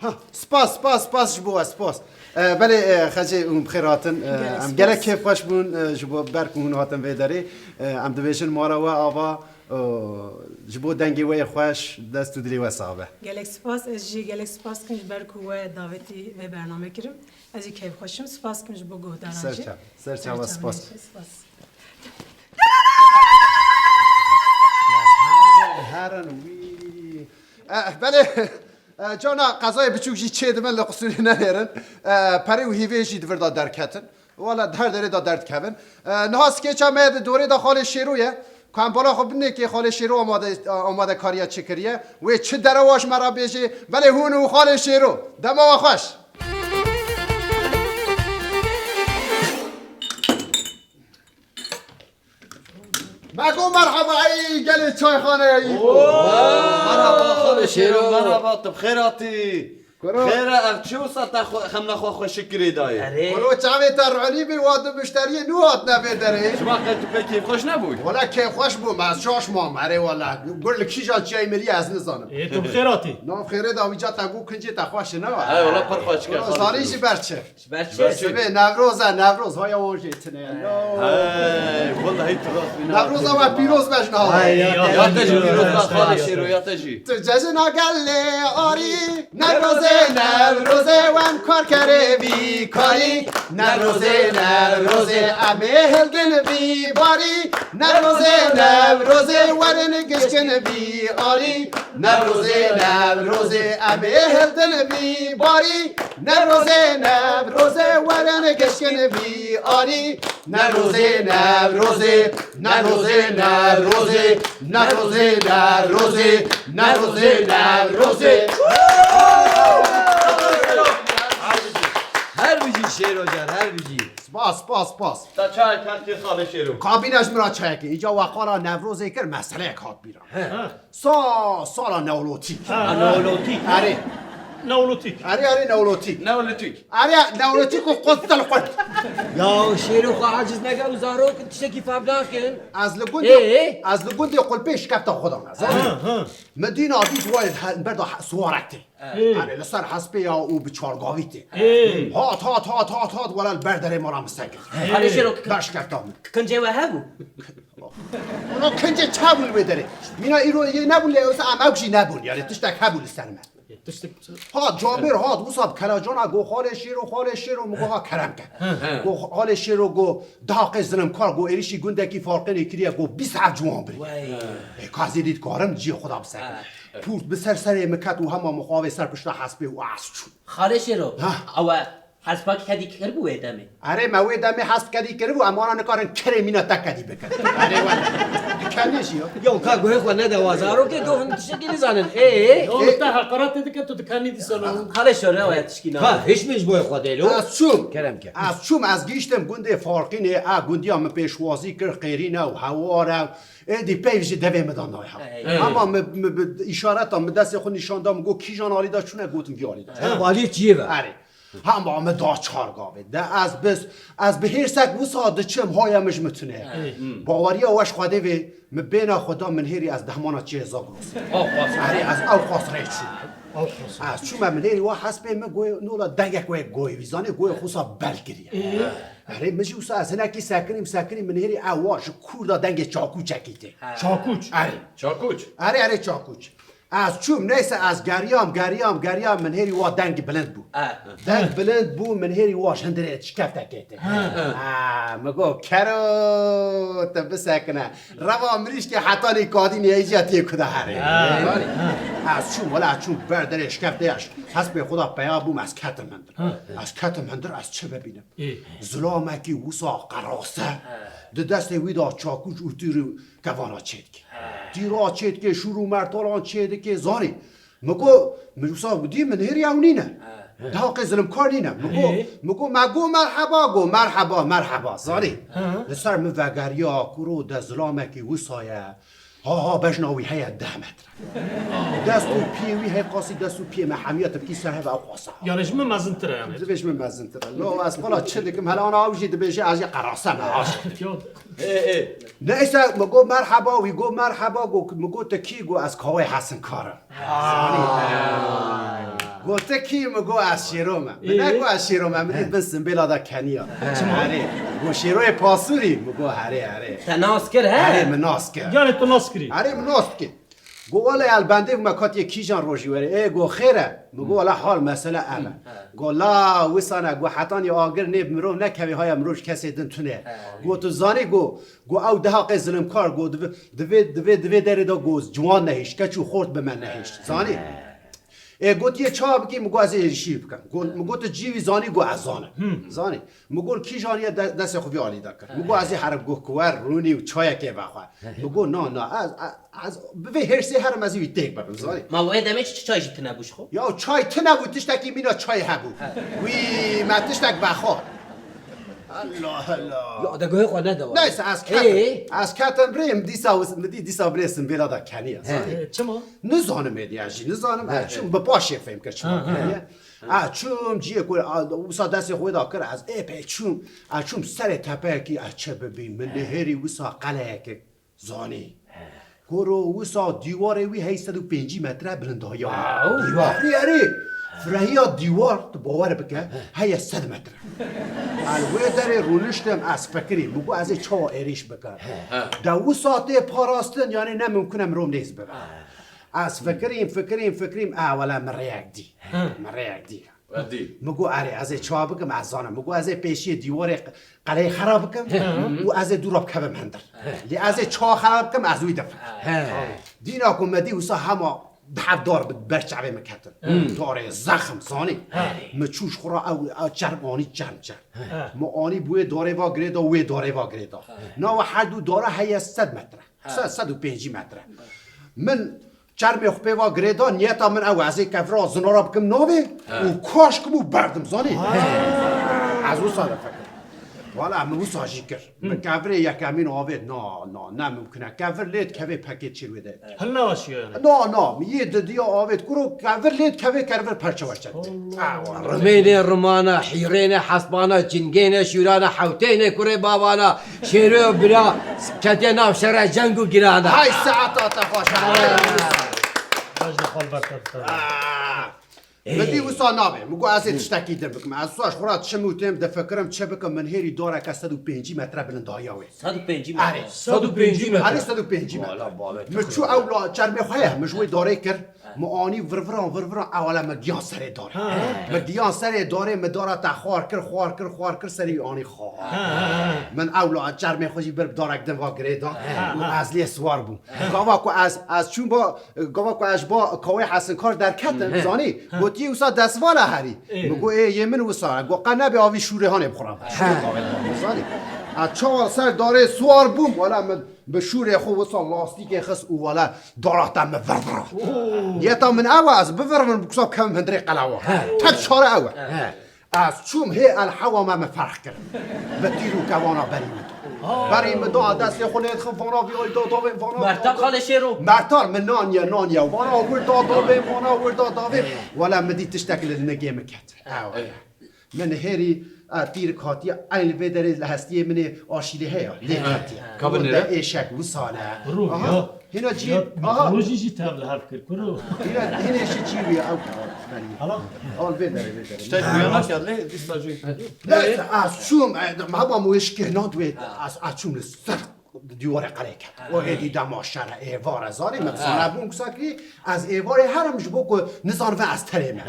Ha, spas, spas, spas ji bo we, spas. E, belê, e, Xecê hûn bi xêr hatin. E, Gelek em spas. Gelek kêfxweş bûn, e, ji bo ber ku hûn hatin vê derê. E, em dibêjin mara we ava, e, ji bo dengê we yê xweş, dest û dilê we sax be. Gelek spas, ez jî gelek spas dikim ji ber ku we davetî vê bername kirim. Ez jî kêfxweş im, spas dikim ji bo guhdaran jî. Ser çav, ser çava, spas. Spas. Herin, herin wî. Eh, belê, eh, cana qezayê biçûk jî çê dibin, li qusûrê nenêrin. Eh, perê û hîvê jî di vir de derketin. Wala di her derê de derdikevin. Eh, niha skêça me di dorê de Xalê Şêro ye. Ku em bala xwe binêkê Xalê Şêro amade, amadekariya çi kiriye. Wê çi derewa ji me re bêjê. Belê hûn û Xalê Şêro. Dema we xweş. Me got merheba, ey gelê çayxaneyê. Oo! Merhaba, Xalê Şêro. Merhaba, tu bi xêr hatî. Kuro. Xêr e, ev çi wisa te xwe, xemla xwe xweşik kirê dayê? Erê. Kuro, çavê te ronî bî, wa du muşteriyê nû hatine vê derê. Şima qet tu pê kêfxweş nebûy? Wala kêfxweş bûm, ez şaş mam, erê wala. Gur li kîjan çiyayê miriye ez nizanim. Ê, tu bi xêr hatî. Nav xêrê de wî ca te got kincê te xweş e, ne wa? He, wala pir xweşik e, Kuro, Xalê Şêro. Zanî ji ber çi? Ji ber çi? Sibê Newroz e, Newroz haya wan jê tune ye. Hey, wallahî tu rast bî. Newroza we pîroz be ji niha. Ay, ya te jî pîroz be Xalê Şêro, ya te jî. Tu cejina gelê arî, Newrozê, Newrozê wen karkerê vî karî. Newrozê, Newrozê em ê hildin vî barî. Newrozê, Newrozê werin gişkin vî arî. Newrozê, Newrozê em ê hildin vî barî. Newrozê, Newrozê werin gişkin vî arî. Newrozê, Newrozê, Newrozê, Newrozê, Newrozê, Newrozê, Newrozê, Newrozê. Her bijî Şêro can, her bijî. Spas, spas, spas. Ta çayek hat kir Xalê Şêro. Kabîne ji min re çayekê. Îca we qala Newrozê kir, meseleyek hat bîra. He. Sa, sala Neolotîk. Ha, Neolotîk. Erê. Neolotîk. Erê, erê, Neolotîk. Neolotîk. Erê, Neolotîk û qut tel qut. Ya Şêro xwe aciz neke û zarok tiştekî fam nakin. Ez li gundê, Ê? ez li gundê qulpê şikefta xwe dana. Zanî? Ha, ha. Min dîna dît wayê he-, berda he-, siwarek tê. Ê. Erê, li ser hespê ya û bi çargavî tê. Ê. Hat, hat, hat, hat, hat, wela li ber derê mala min ser kir. Xalê Şêro, Ber şikefta min. Kincê we hebû? Wala kincê çi hebû li wê derê? Mîna îro yê nebûn lê wisa em ew jî nebûn. Yani tiştek hebû li ser me. Tiştek Ha, camêr hat, wisa bi kelacana go Xalê Şêro, Xalê Şêro, min go ha kerem ke. He. Go Xalê Şêro go daha qey zilimkar, go êrişî gundekî Farqînê kiriye, go bîst heb ciwan birî. Wey. Ê, ka zêdî dikarim ciyê xwe da bisekin. Ha. Pûrt bi ser serê min ket û hema min xwe avê ser pişta hespê û ez çûm. Xalê Şêro, Ha. ew e Hespa kedî kiribû wê demê. Erê, me wê demê hesp kedî kiribû, em wana nikarin kerê mîna te kedî bikin. Erê wele. Dikenê jî ya. Yo, ka guhê xwe nede wa zarokê, go hin tiştekî nizanin. Ê, ê. Yo, te heqaretê dike, tu dikenî dîsa lo. Xalê Şêro, ew ya tişkî nabê. Ha, hiç min ji bo xwe dê lo. Ez çûm. Kerem ke. Ez çûm, ez gihiştim gundê Farqînê, a gundiya min pêşwazî kir, qêrîn e û hewar e. Êdî peyv ji devê min de nayha. Ey. Ama min, min, bi îşareta min destê xwe nîşan da, min got, kîjan alî de çûne, gotim vî alî de. Ha, alî çiyê ve. Erê. Hema min da çar gavê. De ez bi, ez bi hêrsek wisa diçim, haya min ji min tune. Ey. Baweriya we ji Xwedê vê, min bêna xwe da, min hêrî ez dehmana çiyê Zagros. Erê, ez ew qas rê çûm. Ew qasa. Ez çûme min hêrî wa hespê min goyê nola dengek wê goyê wî zanê goyê xwe wisa bel kiriye. Ê? Erê min jî wisa ez hinekî sekinîm sekinîm min hêrî ew wa ji kûr da dengê çakûçekî tê. Çakûç? Erê. Çakûç? Erê erê çakûç. Ez çûm neyse ez geriyam geriyam geriyam min hêrî wa deng bilind bû. E. Deng bilind bû min hêrî wa ji hindirê şikeftekê tê. Ha. Ha, min got kero te bisekine. Reva mirîşkê hetanî kadînê hêjiya tê ku de herê. Ha. Ez çûm wela ez çûm ber derê şkeftê ez hespê xwe da peya bûm ez ketim hindir. Ha. Ez ketim hindir ez çi bibînim? Ê. Zilamekî wisa qerase di destê wî da çakûç û tîr û kevana çêdike. Tîra çêdike şûr û mertalan çêdike zanî. Min got, min wisa dî min hêrî ew nîne. Deha qê zilimkar nîne. Min got, Ê? Min got, me got merheba, got merheba, merheba. Zanî? Hı. Li ser min vegeriya kuro de zilamekî wisa ye. Ha ha bejna wî heye deh metre. Dest û piyê wî hey qasî dest û piyê me hemiya tibkî ser heve ew qasa. Yani ji min mezintir e yani. Divê ji min mezintir e. Lo ez qala çi dikim hela ana ew jî dibêje ez jî qerase me aş. Yok. Ê, ê. Neyse min got merheba wî got merheba got min got te kî got ez kawê Hesinkar im. Got te kî min got ez şêro me. Min Ê? Negot ez şêro me min dî bin simbêla da keniya. Çima? Erê. Got şêroyê pasûrî min got herê herê. Te nas kir he? Erê min nas kir. Yani tu nas kirî. Erê min nas kir. Got wele el bendê me katiye kîjan rojî were. Ê got xêr e. Min got wele hal mesele ev e. Got la wisane got hetanî agir nê bi mirov nekevê haya mirov ji kesê din tune. Got tu zanî got Got ew deha qey zilimkar got divê divê divê divê derê de got ciwan nehişt, keç û xort bi me nehişt. Zanî? Ê gotiye çawa bikî min got ez ê êrîşî bikim. Got min got tu cî wî zanî got ez zanim. Zanî? Min got kîjan ye de- destê xwe vî alî de kir. Min got ez ê herim got kuwer rûnî û çayekê vexwe. Min got na na ez ez- ez bi vê hêrsê herim ez ê wî têk bibim zanî? Ma wê demê çi çi çay jî tine bû ji xwe? Ya çay tine bû tiştekî mîna çay hebû. Wî me tiştek vexwe. Allah Allah. Ya de guhê xwe nede wa. Neyse ez ketim. Ê? Ez ketim rê min dîsa wis- min dî dîsa birê simbêla da keniya. He. Zanî? Ê, çima? Nizanim êdî ez jî nizanim. He. Ez çûm bi paşê fêm kir çima Ha, ha. keniya. Ez çûm ciyê ku a, wisa destê xwe da kir ez ê pê çûm. Ez çûm serê tepeyekî ez çi bibîm. Min nihêrî wisa qeleyekê Zanî. He. Kuro wisa dîwarê wî hey sed û pêncî metre bilindahiya. Wow. Dîwar. Erê, erê. Firehiya dîwar, tu bawer bike, heye sed metre. Ez wê derê rûniştim, ez fikirî, min got ez ê çawa êrîş bikim. He. De wisa tê parastin, yanî ne mimkun e mirov nêz bibe. Ez fikirîm, fikirîm, fikirîm, a wele min rêyek dî. He. Min rêyek dî. Min got, erê, ez ê çawa bikim, ez zanim. Min got, ez ê pêşiyê dîwarê q- qeleyê xera bikim û ez ê dû re bikevim hindir. Lê ez ê çawa xera bikim, ez wî difikirim. He. Dîna ku me dî wisa hema deh dar bi ber çavê min ketin. Darê zexm, zanî. Min çû ji xwe re ew, ew çerm anî çerm çerm. Min anî bi wê darê va girê da, wê darê va girê da. Nawa her du dara heye sed metre. Sed, sed û pêncî metre. Min Çermê xwe pê va girêda, niyeta min ew e, ez ê kevira zinara bikim navê û kaş kim û berdim, zanî? Ez wisa difikirim. Wala min wisa jî kir. Min kevirê yekemîn avêt, na, na, ne mimkun e. Kevir lê dikevê pekê çêr wê de. Hilnaşiyo yani. Na, na, min yê didiya avêt, kuro kevir lê dikevê kervir perçe werçe dike. Rimênê rimana, hîrênê hesbana, cingênê şûrana, hewtênê kurê bavana, Şêro bira ketê nav şere ceng û girana. Hay saeta te xweş. Bejna xwe li ber te dixin. Ah. Min dî wisa nabê. Min got ez ê tiştekî din bikim. Ez wisa ji xwe re diçim û têm difikirim çi bikim. Min hêrî dareke sed û pêncî metre bilindahiya wê. Sed û pêncî metre. Erê. Sed û pêncî metre. Erê sed û pêncî metre. Wala bavê te Min çû ew la çermê xwe ye. Min ji wê darê kir. Min anî virviran virviran ewele min giyan serê darê. Ha. Min giyan serê darê min dara te xwar kir, xwar kir, xwar kir serê wî anî xwar. Ha, ha, ha. Min ewla çermê xwe jî bir bi darek din va girê da û ez lê siwar bûm. Gava ku ez, ez çûm ba, gava ku ez ji ba kawê Hesinkar derketim, zanî? Gotiye wisa destvala herî. Ê. Min got ê yê min wisa. Got qe nebe avî şûrê hanê bixwuram. Şûrê qavê zanî? Ez çawa ser darê siwar bûm, wala min Bi şûrê xwe wisa lastîkê xist û wele dara te min virvira. Oo. Niyeta min ew e, ez bivirvim, bi kusa bikevim hundirê qelewa. He. Tek çare ew e. He. Ez çûm hê el hewa me min ferq kir. Bi tîr û kevana berî min da. Aa. Berî min da, destê xwe lê dixim, vana vî ay da davê, vana Mertal xalê şêro. Mertal min naniye, naniye. Vana wir da davê, vana wir da davê. He. Wele min dî tiştek li nigê min ket. Ew e. He. Min hêrî, a, tîr hatiye, eyn li vê derê li hestiyê min ê aşîlê heye. Lê hatiye. Ka binêre? Ê şek wisa ne. Kuro, aha. Ya, hêna cî, ya, aha. Kuro jî jî tev li hev kir, kuro. Hêna, hêna şi çî wî, ew, ew, Hala? Al vê derê, vê derê. Tiştek uyanmak geldi, dîsa jî. Neyse, ez çûm, e, hema min wê şikênand wê, ez, ez çûm li ser dîwarê qelê ket. O êdî dema şer e, êvar e, zanî, min sana bûn gusa kirî, ez êvarê herim ji bo ku nizanibin ez terê me.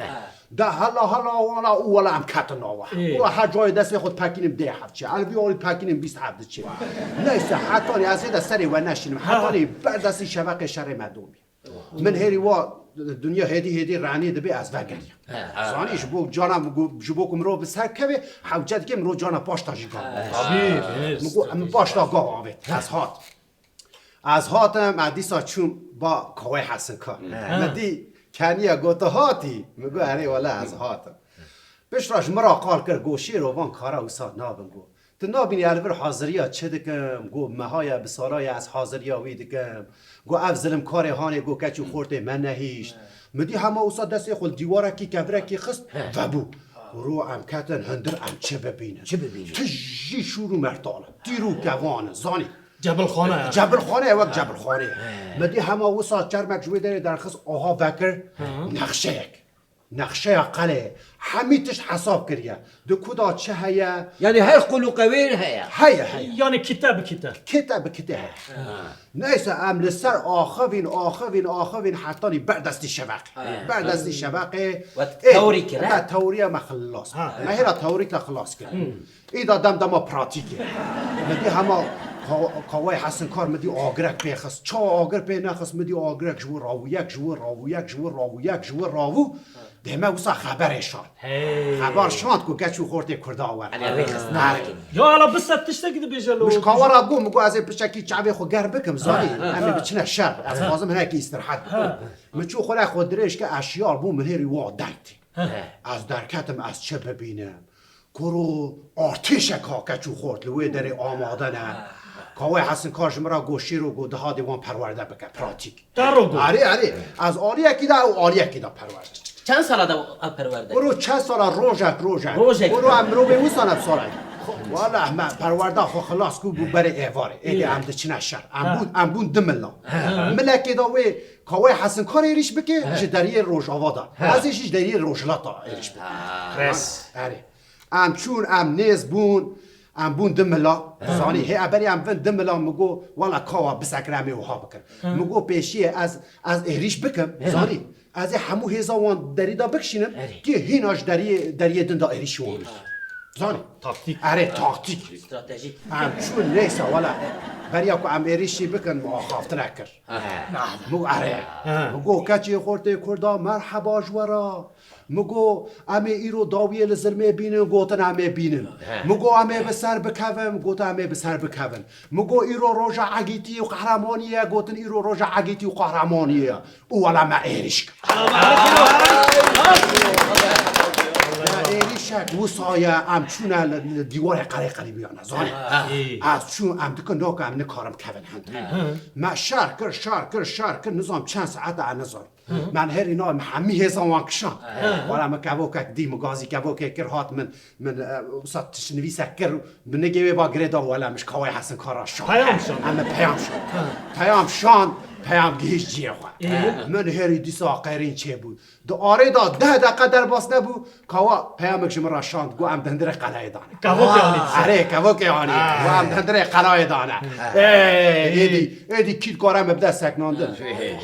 De hala, hala, wala, û wala em ketin nava. Ê. Wala her cayê destê xwe dipekînim dê hev çi. El vî alî dipekînim bîst hev diçe. Neyse, hetanî ez ê de serê we neşînim. Ha. Hetanî ber destî şeveqê şerê me domî. Min hêrî wa dinya hêdî hêdî renî dibe ez vegeriyam. He. Zanî ji bo cana, ji bo ku mirov bi ser keve, hewce dike mirov cana paşta jî gav. Tabî, bêhne. Min got, min paşta gav avêt. Ez hat. Ez hatim, ez dîsa çûm ba Kawayê Hesinkar. He. Min dî keniye got, tu hatî? Min got, erê wele ez hatim. Piştre ji min re qal kir, got, Şêro, van kara wisa nabin, got. Tu nabînî ez li vir haziriya çi dikim? Got, meha ye, bi sala ye ez haziriya wî dikim. Got, ev zilimkarê hanê, got, keç û xortê me nehîşt. Min dî hema wisa destê xwe li dîwarekî kevirekî xist, vebû. Ro em ketin hundir em çi bibînin? Çi bibînin? Tijî şûr û mertal in. Tîr û kevan in, zanî. Cebilxane ye. Cebilxane ye, wek cebilxane ye. Min dî hema wisa çermek ji wê derê derxist, aha vekir nexşeyek. Nexşeya qelê, hemî tişt hesab kiriye. Di ku da çi heye? Yanî her qulûqe wê heye. Heye, heye. Yanî kite bi kite. Kite bi kite heye. Ha. Neyse, em li ser axivîn, axivîn, axivîn, hetanî ber destî şeveqê. Ha. Ber destî şeveqê. Wek Ê, tewrî kir, he? Me tewriya me xilas. Ha. Me hêra tewrî te xilas kir. Hmm. Îda dem dema pratîkê. Me dî hema Ka-, Kawayê Hesinkar me dî agirek pê xist. Ça agir pê nexist, me dî agirek ji wir rawû, yek ji wir rawû, yek ji wir rawû, yek ji wir rawû. Dê me wisa xeberê şand. Hey. Xeber şand ku keç û xortê Kurda were. Elê rêxist nakin. Ya hala bise tiştekî dibêje lo. Min ji Kawa re got, min got, ez ê piçekî çavê xwe germ bikim, zanî. Ha, ha. Em ê biçine şer. Ez dixwazim hinekî îstirhet bikim. Ha. Min çû xwe re xwe dirêj kir, ez şiyar bûm, min hêrî wa deng tê. Ha. Ez derketim, ez çi bibînim? Kuro artêşek ha keç û xort li wê derê amade ne. Kawayê Hesinkar ji min re got, Şêro, got, dihadê wan perwerde bike, pratîk. Te ro got. Erê, erê. Ez aliyekî de, ew aliyekî de perwerde. Çend sala de ev perwerde? Kuro çend sala, rojek, rojek. Rojek. Kuro em mirovê wisa ne bi sala. Wala me perwerda xwe xilas kir bû berê êvarê. Êdî em diçine şer. Em bûn, em bûn du mila. Milekê de wê Kawayê Hesinkar êrîş bike, ji deriyê rojava de. Ez ê jî ji deriyê rojhilata êrîş bikim. Res. Erê. Em çûn, em nêz bûn, em bûn du mila. Zanî, hê eberî em bin du mila, min got, wela kawa bisekire em ê wiha bikin. Min got, pêşiyê ez, ez êrîş bikim, zanî. Ez ê hemû hêza wan derî de bikişînim, Erê. Kê hîna ji deriyê, deriyê din de êrîşî wan bikim. Zanî. Taktîk. Erê, taktîk. Stratejîk. Em çûn, neyse, wela, beriya ku em êrîşî bikin, min axaftinek kir. Min got, erê. Min got, keçê xortê Kurda, merheba ji we re. Min got, em ê îro dawiyê li zilmê bînin, gotin, em ê bînin. He. Min got, em ê bi ser bikevin, gotin, em ê bi ser bikevin. Min got, îro roja egîtî û qehremaniyê ye, gotin, îro roja egîtî û qehremaniyê ye. Û wela me êrîş kir. Me êrîşek wisa ye, em çûne li, li dîwarê qerê qerîbiyane, zanî. Ha. Ez çûm, em dikin, naka em nikarin kevin hende. Me şer kir, şer kir, şer kir, nizam çend saet e, nizam. Hı hı. Me nihêrî na, me hemî hêza wan kişand. Hı hı. Wala min kevokek dî, min gazî kevokê kir, hat min, min, e, wisa tiştnivîsek kir, bi nigê wê va girê da, wala min ji Kawayê Hesinkar re şand. Peyam şand. Em min peyam şand. Hı. Peyam şand, peyam gihîşt cihê xwe. Ê? Min hêrî dîsa qêrîn çêbû. Di arê da deh deqe derbas nebû, Kawa peyamek ji min re şand, got, em di hundirê qelayê dane. Kevokê anî. Erê, kevokê anî. Ha. Got, em di hundirê qelayê dane. Ha. Ê, êdî, êdî kî dikare me bide seknandin.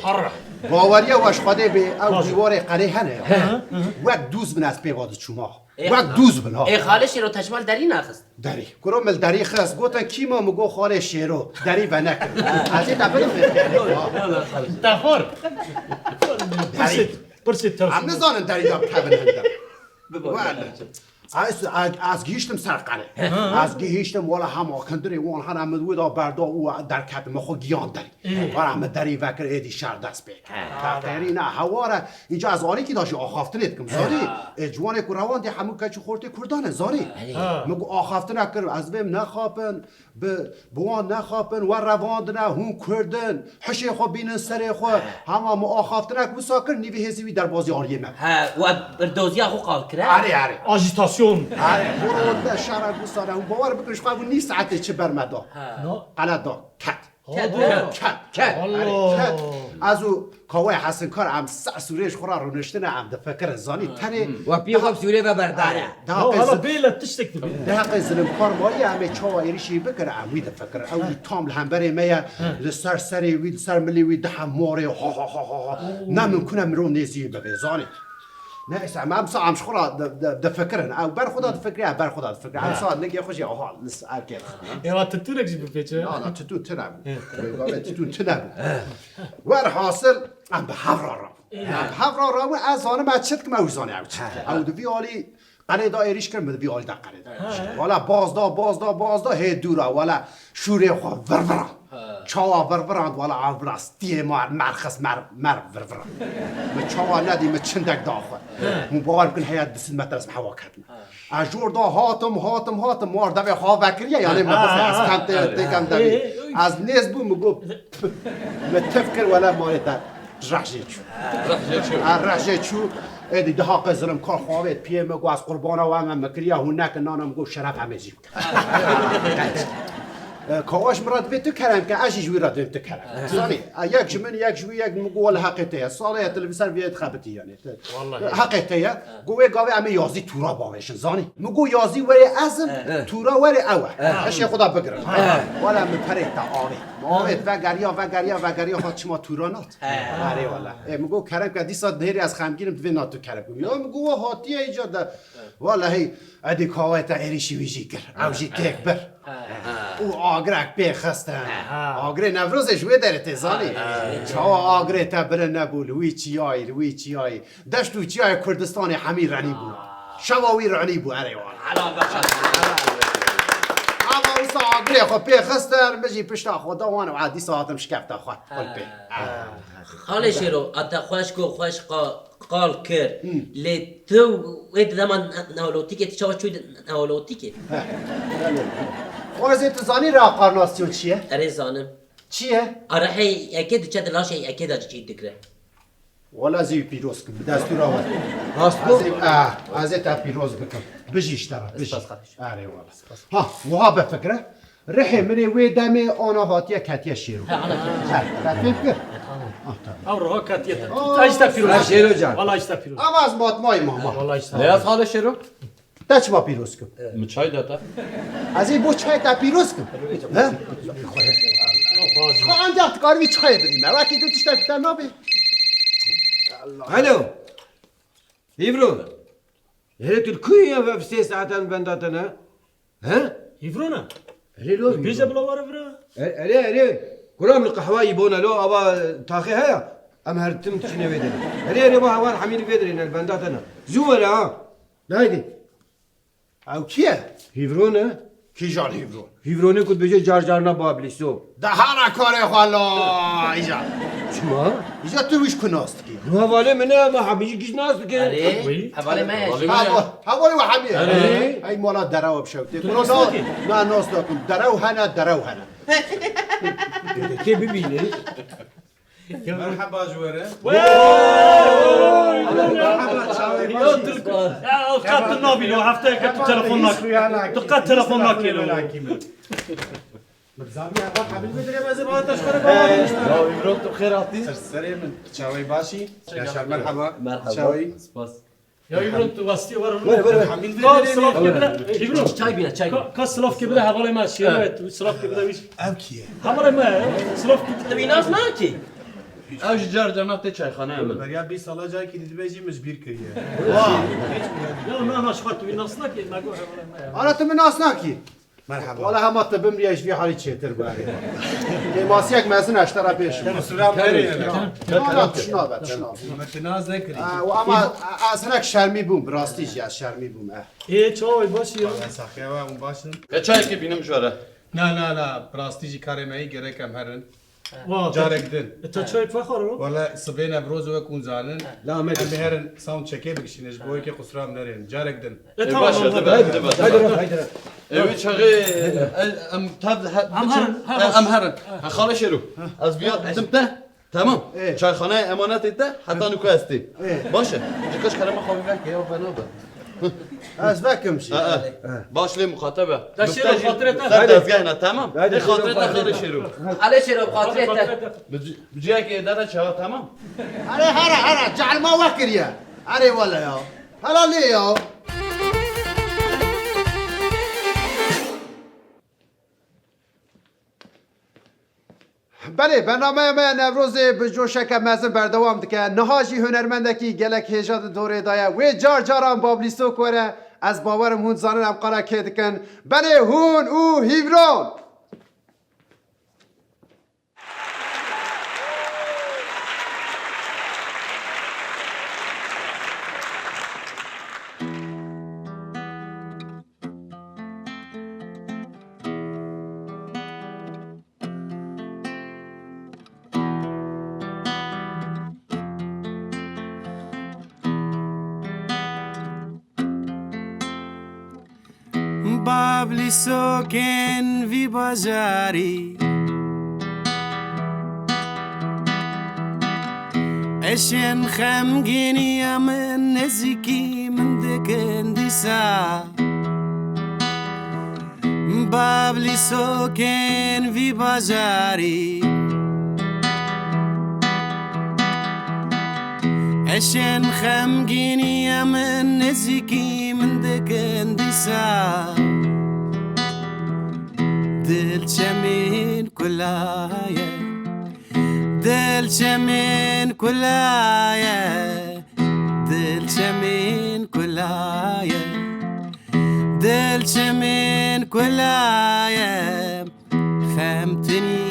Harra. Baweriya we ji Xwedê bê, ew dîwarê qelê hene ya. Hı hı. Wek dûz bin ez pê ve diçûma. Ê, wek dûz bin ha. Ê, xalê Şêro te ji me li derî naxist? Derî. Kuro min li derî xist. Gotin, kî ma? Min got, xalê Şêro. Derî venekir. Ez ê te bidim. Te xor. Pirsê, pirsê tev. Em nizanin derî de bikevin hinde. Wele. Ez, ez, ez gihîştim ser qelê. Hı. Ez gihîştim, wela hema hundirê wan hene min wê da berda û derketim, min xwe giyan derî. Ê. Wela min derî vekir, êdî şer dest pê kir. He. Teqêrîna hewar e, înca ez alîkî da jî axaftinê dikim, zanî? He. Ê, ciwanê ku rewan dê hemû keç û xortê Kurdan e, zanî? He. Min ku axaftina kir, ez bêm nexapin, bi, bi wan nexapin, we revandine, hûn Kurd in, hişê xwe bînin serê xwe. He. Hema min axaftinek wisa kir, nîvê hêzî wî derbazî aliyê me. He, we birdoziya xwe qal kir, he? Erê, erê. Ajitasyon. Erê, hûn şara gusana, hûn bawer bikin, ji xwe bû nîv saetê çi ber me da. No. Qele da, ket. Ket, ket, ket. Erê, ket. Ez û Kawayê Hesinkar em ser sûrê ji xwe re rûniştine, em difikirin, zanî, tenê Wa piyê xwe bi sûrê ve berdare. Daha qey hala zil- bêle tiştek dibî. Daha qey zilimkar mayî, em ê çawa êrîşî bikin, em wî difikirin. Ew jî tam li hemberê me ye, li ser serê wî, li ser milê wî dihe morê, ha, ha, ha, ha, ha. Ne mimkun e mirov nêzî bibe, zanî. Neyse, em, em sa em ji xwe re di, di, difikirin. Ew ber xwe de difikire, ew ber xwe de difikire. Em sa nigê xwe jî, aha, li s-, ev kê. Êwa titûnek jî bipêçe. Na, na, titûn tune bû. Wê gavê titûn tune bû. Werhasil, em bi hev re rabûn. Em bi hev re rabûn, ez zanim ez çi dikim, ew jî zanî ew çi. Ew di vî alî qelê da êrîş kir, min di vî alî da qelê da êrîş kir. Wala baz da, baz da, baz da, hê dûra, wala şûrê xwe virvirand. Çawa virvirand, wala ev rastiyê ma merxis mer, mer virvirand. Min çawa nedî, min çindek da xwe. Hûn bawer bikin, heya du sed metre ez bi hewa ketim. Ez jor da hatim, hatim, hatim, mar devê xwe vekiriye, yanê min xwest ez kem tê, tê kem devî. Ez nêz bûm, min got, pf, min tif kir, wele marê te reh jê çû. Reh jê çû. Ez reh jê çû. Êdî daha qey zilimkar xwe avêt piyê, min got, ez qurbana we me, min kiriye, hûn nekin, nana, min got, şeref em ê jî bikin. E, Kawaş min re divê tu kerem ke, ez jî ji wî re divêm tu kerem ke. Zanî, e, yek ji min, yek ji wî, yek min got, wele heqê te ye. Salê ye tu li vî ser viyê dixebitî, yanî. Wallahî. Heqê te ye. Got, wê gavê em ê yazî tûra bavêjin, zanî. Min got, yazî werê ez im, tûra werê ew e. Hişê xwe da bigirin. Wala min perê te avêt. Min avêt, vegeriya, vegeriya, vegeriya, xwe çima tûra nat. Erê wala. Ê, min got, kerem ke dîsa nêrî ez xemgîn im, divê na tu kerem kim. Ya min got, we hatiye îca de. Wallahî, edî kawayê te êrîşî wî jî kir. Ew jî têk bir. Û agrek pê xistin. Agrê Newrozê ji wê derê tê zanî. Çawa agrê te bilind nebû, li wî çiyayî, li wî çiyayî. Deşt û çiyayê Kurdistanê hemî renî bû. Şewa wî renî bû, erê wala. Ava wisa agrê xwe pê xistin, min jî pişta xwe da wan û a dîsa hatim şikefta xwe. Xulpê. Xalê Şêro, a te xweş got, xweş qa-, qal kir. Lê tu wê di dema ne-, neolotîkê, tu çawa çûyî di neolotîkê? Xwezê tu zanî reenkarnasyon çi ye? Erê zanim. Çi ye? A rihê yekê diçe di laşê yekê de cî digre. Wala ez ê wî pîroz kim, bi destûra we. Rast bû? Ez ê, eh, ez ê te pîroz bikim. Bijî ji te re, bijî. Spas, xatir. Erê wala. Ha, wiha bifikire. Rihê min ê wê demê ana hatiye ketiye Şêro. He, ana ketiye. He, te fêm kir? Tamam. Ah, tamam. Ew riha ketiye te. Aa, te işte pîroz. Ha, Şêro can. Wala işte pîroz. Ama ez matmayî mama. Wala işte. Ne yaz hale Şêro? Te çima pîroz kim? Min çay da te. Ez ê bo çay te pîroz kim? He? Xwe ancak dikarî çayê bidî me. Wekî tu tiştek te nabê. Alo. Hîvro. Herê tu li ku yî ev sê saetan benda te ne? He? Hîvro ne? Erê lo. Bêje bila were vira. E-, erê, erê. Kura min qehwa yî bona lo ava taxê heye. Em her tim diçine vê derê. Erê, erê, va heval hemî li vê derê ne, li benda te ne. Zû were ha. De haydi. Ew kî ye? Hîvro ne? Kîjan Hîvro? Hîvronê ku dibêje car carna Bablîso. De hara karê xwe la îca. Çima? Îca tu wî ji ku nas dikî? Hevalê min e, me hemî jî giş nas dike. Erê, hevalê me ye. Hevalê me ye. Hevalê we hemî ye. Erê. Ey mala derew bişewtê. Tu nas nakî? Na, nas nakim. Derew hene, derew hene. Kê bibîne? Merheba ji we re. Wey! Merheba, çawê baş. Ya Tirk, ya qet tu nabî lo, hefteyeke tu telefon nak-, tu qet telefon nakî lo. Bi zamiya xwe qebîl bidirê, ez ê bana te ji xwe re bavê. Ya Îmran, tu xêr hatî? Ser serê min. Çawê başî? Yaşar, merheba. Merheba. Çawê? Spas. Ya Îmran, tu westî were. Were, were, were. Ka silav kê bide. Îmran. Çay bîne, çay bîne. Ka, ka silav kê bide hevalê me, Şêro ye, tu silav kê bide wî. Ev kî ye? Hevalê me, silav kê bide. Tu wî nas nakî? Ew ji car carna tê çayxaneya min. Beriya bîst sala carekî dî dibê jî min ji bîr kiriye. Ya na, na, ji xwe tu wî nas nakî, me got hevalê me ye. Ana tu min nas nakî? Merhaba. Wala hema tu bimrî, ez ji vî halî çêtir bû erê. Kêmasiyek mezin e, ji te re pêş. Qusura me re. Na, na, tişt nabe, tişt nabe. Me tu nas nekirî. Aa, û ama ez hinek şermî bûm, bi rastî jî ez şermî bûm, eh. Ê, çawa wî, baş î ya? Saxiya we hûn baş in? E, çayekê bînim ji we re. Na, na, na, bi rastî jî karê me yî, gerek em herin. Wa, carek din. E, te çayek vexwaro? Wala sibê Newroz wek hûn zanin. La me em bê herin sound checkê bikişîne, ji bo yekê qusra em nerên. Carek din. E, e, tamam, baş e, tamam. Hadi, hadi, hadi. Haydi, haydi. E, wî çaxê, e, em tev he-, em biçin, herin, e, herin. Em herin. Ha, Xalê Şêro. Ez biya dim te. Tamam. E. Çayxanaya emanetê te, heta nuka ez tê. E. Baş e. Ji qeç kerema xwe veke ya fena be. Ez vekim jî. He, he. Baş lê muxatebe. Da şêro xatirê te. Ser dezgehna, tamam. Haydi, xatirê te, xalê şêro. Xalê şêro, xatirê te. Bi c-, bi cihekê de de çawa, tamam? Erê, here, here, cehlma we kiriye. Erê, wele ya. Hela lê ya. Belê, bernameya me ya Newrozê bi coşeke mezin berdewam dike. Niha jî hunermendekî gelek hêja di dorê de ye. Wê car caran Bablîsok were. Ez bawer im hûn dizanin em qala kê dikin. Belê, hûn û hîvran! Bablîsokên vî bajarî. Eşên xemgîniya min nêzîkî min dikin dîsa. Bablîsokên vî bajarî. Eşên xemgîniya min nêzîkî min dikin dîsa. Dil çemên kula ye. Dil çemên kula ye. Dil çemên kula ye. Dil çemên kula ye. Xem tinî,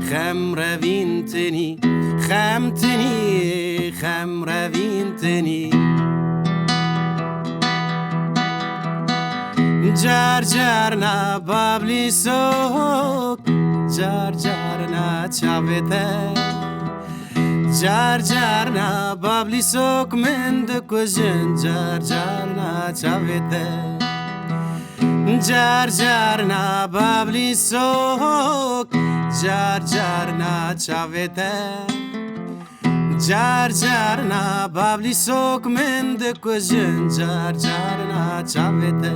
xem revîn tinî. Xem tinî, xem revîn tinî. Car carna Bablîsok, car carna çavê te. Car carna Bablîsok min dikujin, car carna çavê te. Car carna Bablîsok, car carna çavê te. Car carna Bablîsok min dikujin, car carna çavê te.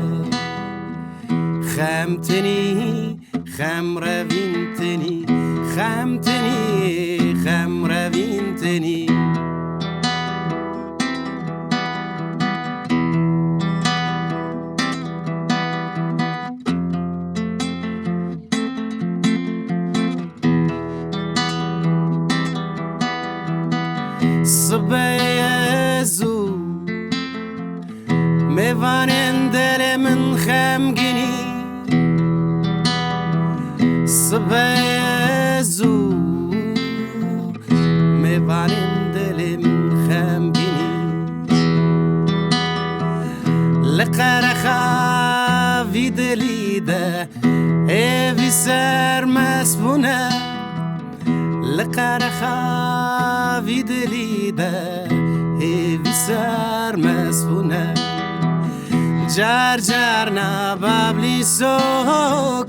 Xem tinî, xem revîn tinî, xem tinî, xem revîn tinî. Sibê ye zû mêvanên delê min xemgînî. Sibê ye zû mêvanên delê min xemgînî. Li qerexa vî dilî de hêvî sermest bûne. Li qerexa vî dilî de hêvî sermest bûne. Car carna Bablîsok,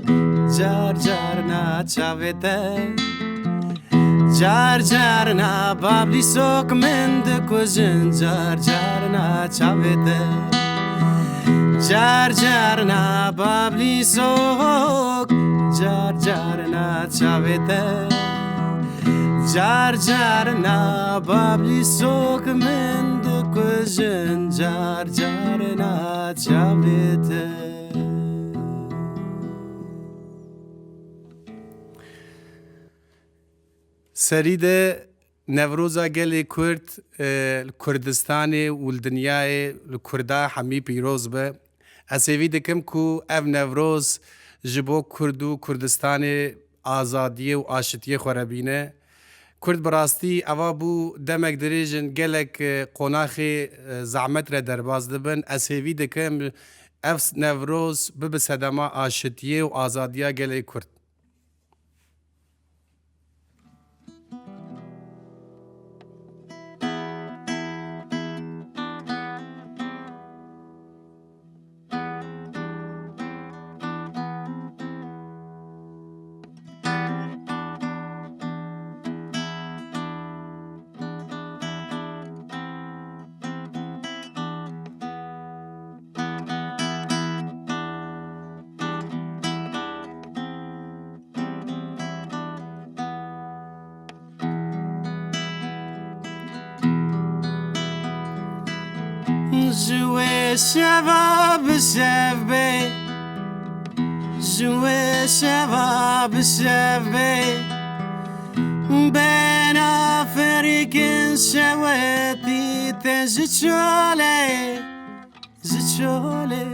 car carna çavê te. Car carna Bablîsok min dikujin, car carna çavê te. Car carna Bablîsok, car carna çavê te. Car carna Bablîsok min dikujin, car carna çavê te. Serî de Newroza gelê Kurd, e, li Kurdistanê û li dinyayê li Kurda hemî pîroz be. Ez hêvî dikim ku ev Newroz ji bo Kurd û Kurdistanê azadiyê û aşitiyê xwe re bîne. Kurd bi rastî eva bû demek dirêj in gelek, e, qonaxê, e, zehmet re derbas dibin. Ez hêvî dikim ev Newroz bibe sedema aşitiyê û azadiya gelê Kurd. Ji wê şeva bi şev bê, ji wê şeva bi şev bê, bêna ferîkin şewetî te ji çolê, ji çolê,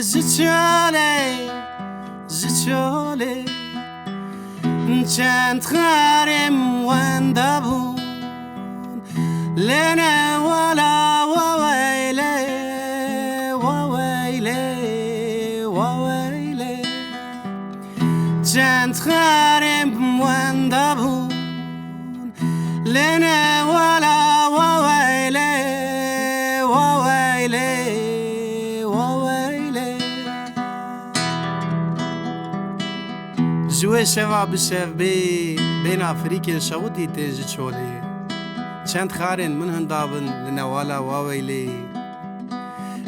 ji çolê, ji çolê. Çend xerê min wenda bûn, lê ne wala wa weylê, wa weylê, wa weylê. Çend xerê min wenda bûn, lê ne wala wa weylê, wa weylê, wa weylê. Ji wê şeva bi şev bê, bêna firîkên şewitî tên ji çolê. Çend xarên min hinda bin li newala wa weylê.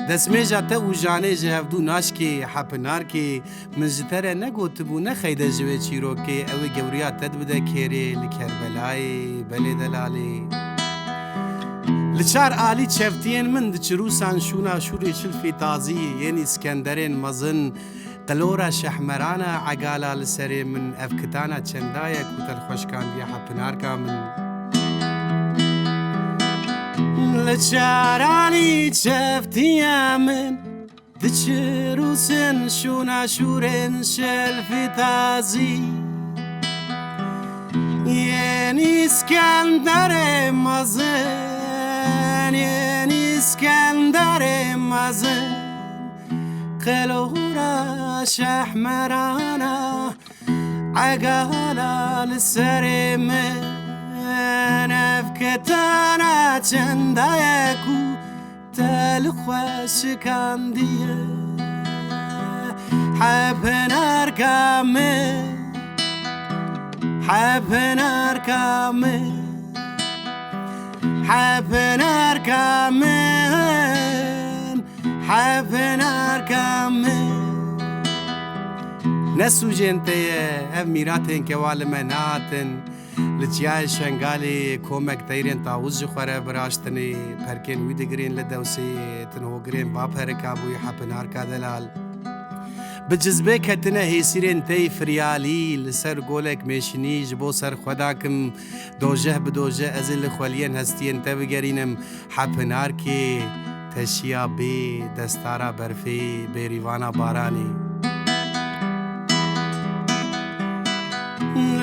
Destmêja te û Janê ji hevdû naşkê, hepinarkê, min ji te re negotibû nexeyde ji wê çîrokê, ew ê gewriya te dibide kêrê li Kerbelayê, belê delalê. Li çar alî çeftiyên min diçirûsan şûna şûrê şilfê tazî, yên Îskenderên mezin, qilora şehmerana egala li serê min, ev kitana çendayek û te li xwe şikandiye hepinarka min. Li çar alî çeftiya min, diçirûsin şûna şûrên şelfî tazî. Yên Îskenderê mezin, yên Îskenderê mezin, qelora şehmerana, egala li serê min, ev kitana çendayek û te li xwe şikandiye. Hepinarka min, hepinarka min, hepinarka min, hepinarka min. Ne sûcên te ye, ev mîratên kewa li me nehatin. Li Çiyayê Şengalê komek teyrên tawûz ji xwe re biraştinê, perkên wî digirên li Dewseyê, tinhogirên va perika bûyî hepinarka delal. Bi cizbê ketine hêsîrên tey firyalî, li ser golek mêşinî ji bo ser xwe dakim, dojeh bi dojeh ez ê li xweliyên hestiyên te bigerînim, hepinarkê, teşiya bê destara berfê, bêrîvana baranê.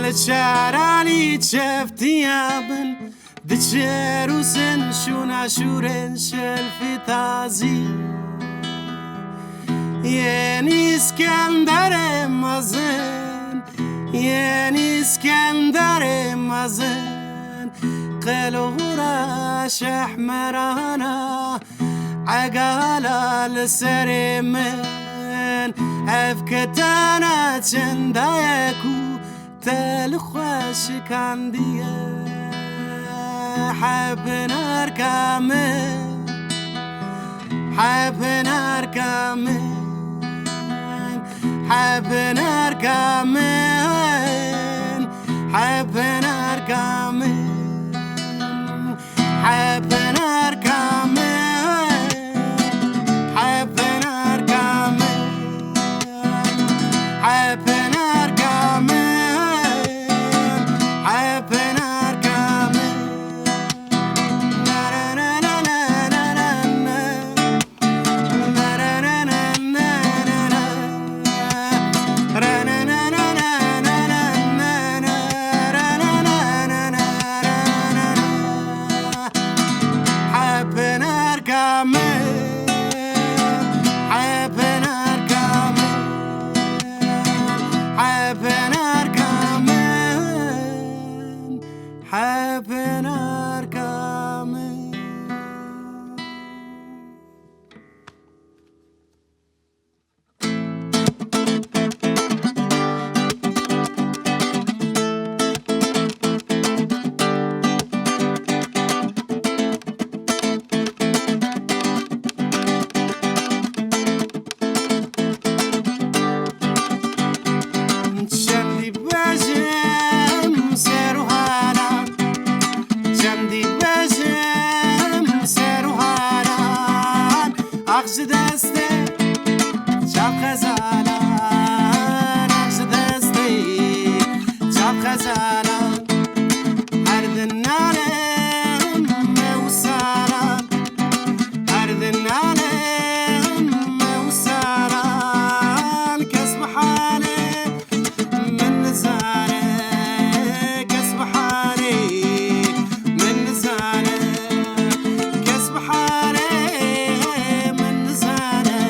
Li çar alî çeftiya min, diçirûsin şûna şûrên şelfî tazî. Yên Îskenderê mezin, yên Îskenderê mezin, qelora şehmerana, egala li serê min, ev kitana çendayek û te li xwe şikandiye. Hepinarka min, hepinarka min, hepinarka min, hepinarka min. Hepinarka min, hepinarka min, hepinarka min, hepinarka min. Ji destê çav xezalan, ji destê çav xezalan, her di nalê me û saran, her di nalê me û saran, kes bi halê min nizane, kes bi halê min nizane, kes bi halê min nizane,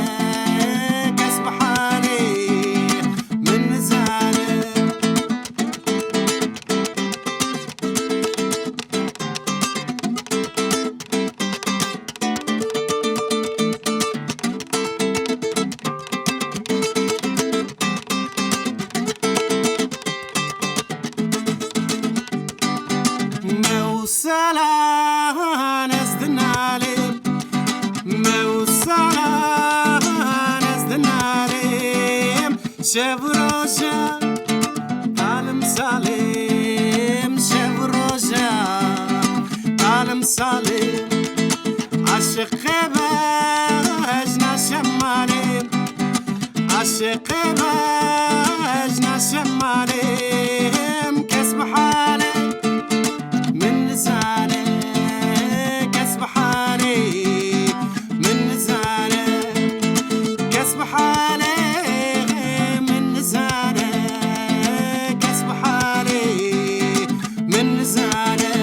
kes bi halê min nizane. Mewsalan ez dinalêm, mewsalan ez dinalêm. Şev û roja talim salêm, şev û roja talim salêm. Aşiqê bejna şemalêm, aşiqê bejna şemalêm. Kes bi halê min nizane, kes bi halê min nizane, kes bi halê min nizane, kes bi halê min nizane.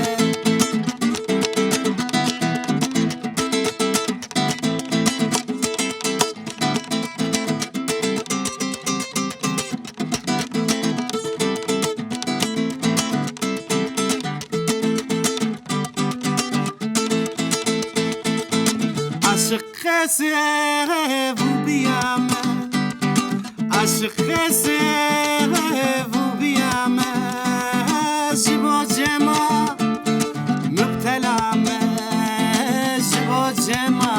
Aşiq xesê vû biya me, aşiq xesê vû biya me, ji bo cema mubtela me, ji bo cema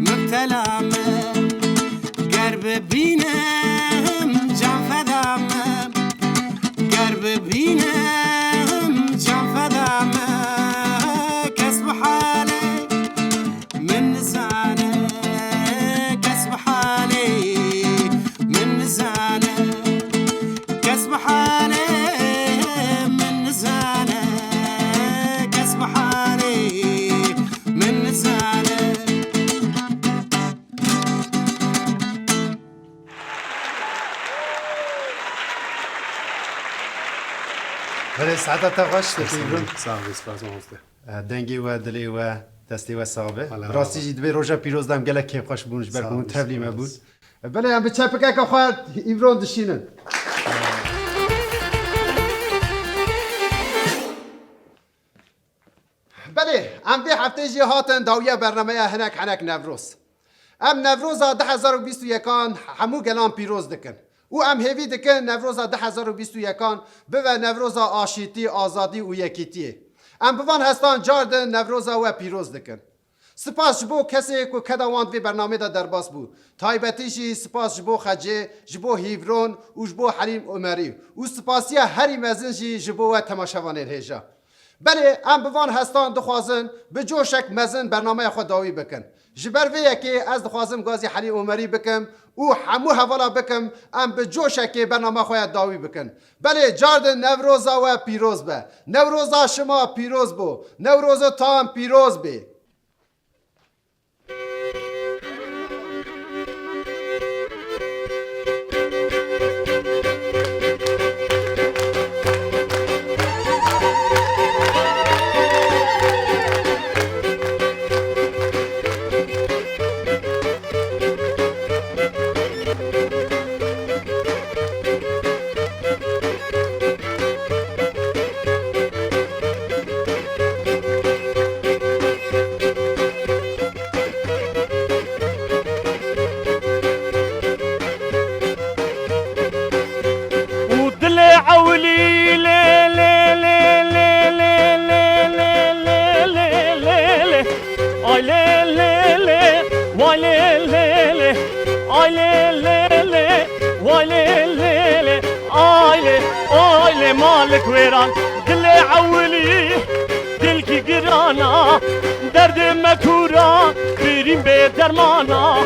mubtela me. Ger bibînim can feda me, ger bibînim can feda me, kes bi halê min nizane, kes bi halê min nizane, kes bi halê min nizane, kes bi halê min nizane. Belê, saeta te xweş, Seyfî Îbran. Sağ ol, spas mamoste. E, dengê we, dilê we, destê we sax be. Allah razı olsun. Rastî jî divê roja pîroz de em gelek kêfxweş bûn, ji ber ku hûn tevlî me bûn. Sağ ol. E, belê, em bi çepikeke xwe Îbran dişînin. Belê, em vê heftê jî hatin dawiya bernameya Hinek Henek Newroz. Em Newroza du hezar û bîst û yekan hemû gelan pîroz dikin. Û em hêvî dikin Newroza du hezar û bîst û yekan bibe Newroza aşîtî, azadî û yekîtiyê. Em bi van hestan cardin Newroza we pîroz dikin. Spas ji bo kesê ku keda wan di vê bernamê de derbas bû. Taybetî jî spas ji bo Xecê, ji bo Hîvron û ji bo Helîm Omerî û spasiya herî mezin jî ji bo we temaşevanên hêja. Belê, em bi van hestan dixwazin bi coşek mezin bernameya xwe dawî bikin. Ji ber vê yekê ez dixwazim gazî Helîm Omerî bikim û hemû hevala bikim em bi coşekê bernama xwe ya dawî bikin. Belê, cardin Newroza we pîroz be. Newroza şima pîroz bo. Newroza tam pîroz bê. Û dilê ewilî lê, lê, lê, ay lê, lê, lê, vay lê, lê, lê, ay lê, lê, lê, vay lê, lê, lê, ay lê, ay lê malik wêran, dilê ewilî dilkî girana, derdê me tûra, birîn bê dermana.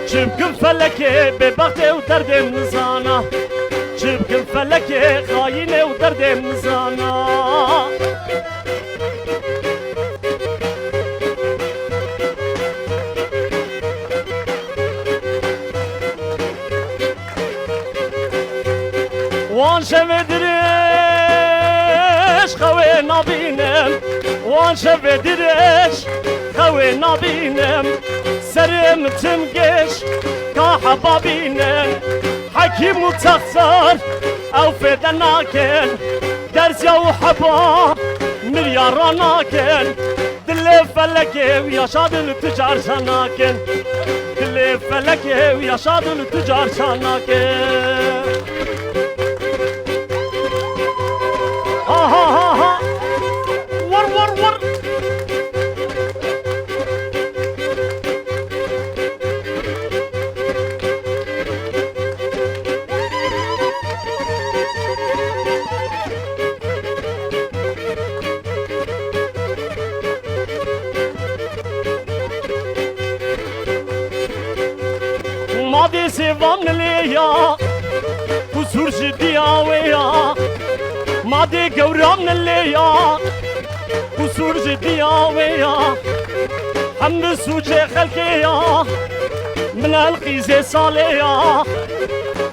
Çi bikim felekê bêbextê û derdê min zana. Çi bikim felekê xayînê û derdê min zana. Wan şevê dirêj xewê nabînim, wan şevê dirêj xewê nabînim. Serê min tim gêj ka heba bînin. Hekîm û texsar ew fêde nakin, derziya û heba mirya ranakin. Dilê felekê û yaşa dil tu car şanakin. Dilê felekê û yaşa dil tu car şanakin. Ha ha ha ha. Vur vur vur. Madê sêvan lê ya, qusûr ji diya wê ya. Madê gewran lê ya, qusûr ji diya wê ya. Hembi sûcê xelkê ya, min el qîzê salê ya.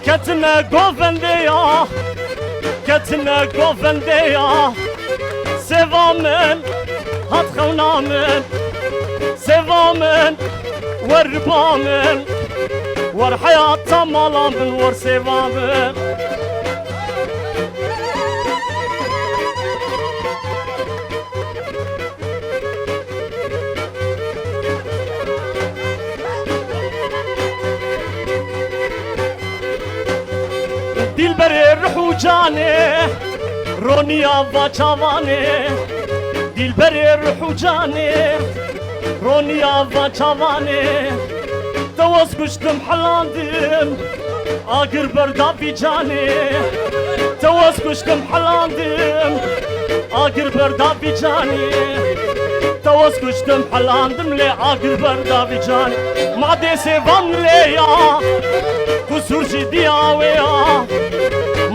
Ketine govendê ya, ketine govendê ya. Sêva min, hat xewna min. Sêva min, wer riba min. Wer heyata mala min, wer sêva min. Dîlberê rih û canê, roniya va çavanê. Dîlberê rih û canê, roniya va çavanê. Te wez kuştim helandim, agir berda vî canê. Te wez kuştim helandim, agir berda vî canê. Te wez kuştim helandim lê agir berda vî canê. Madê sêvan lê ya, qusûr ji diya wê ya.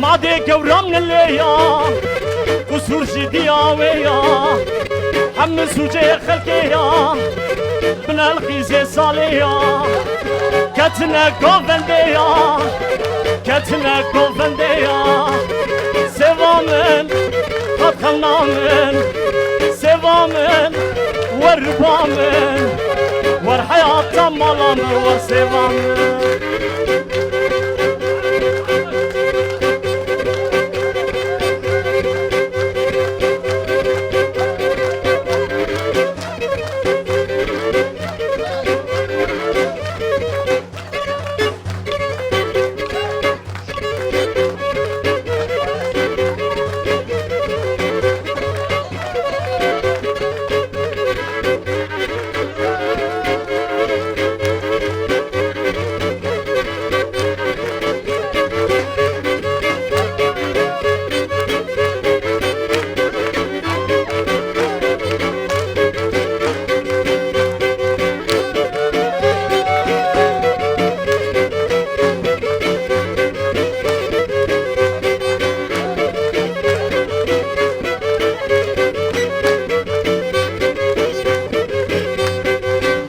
Madê gewran lê ya, qusûr ji diya wê ya. Hemî sûcê xelkê ya, binel qîzê salê ya. Ketine govendê ya, ketine govendê ya. Sêva min, qet xemna min. Sêva min, wer riba min. Wer heyata mala min, wer sêva min.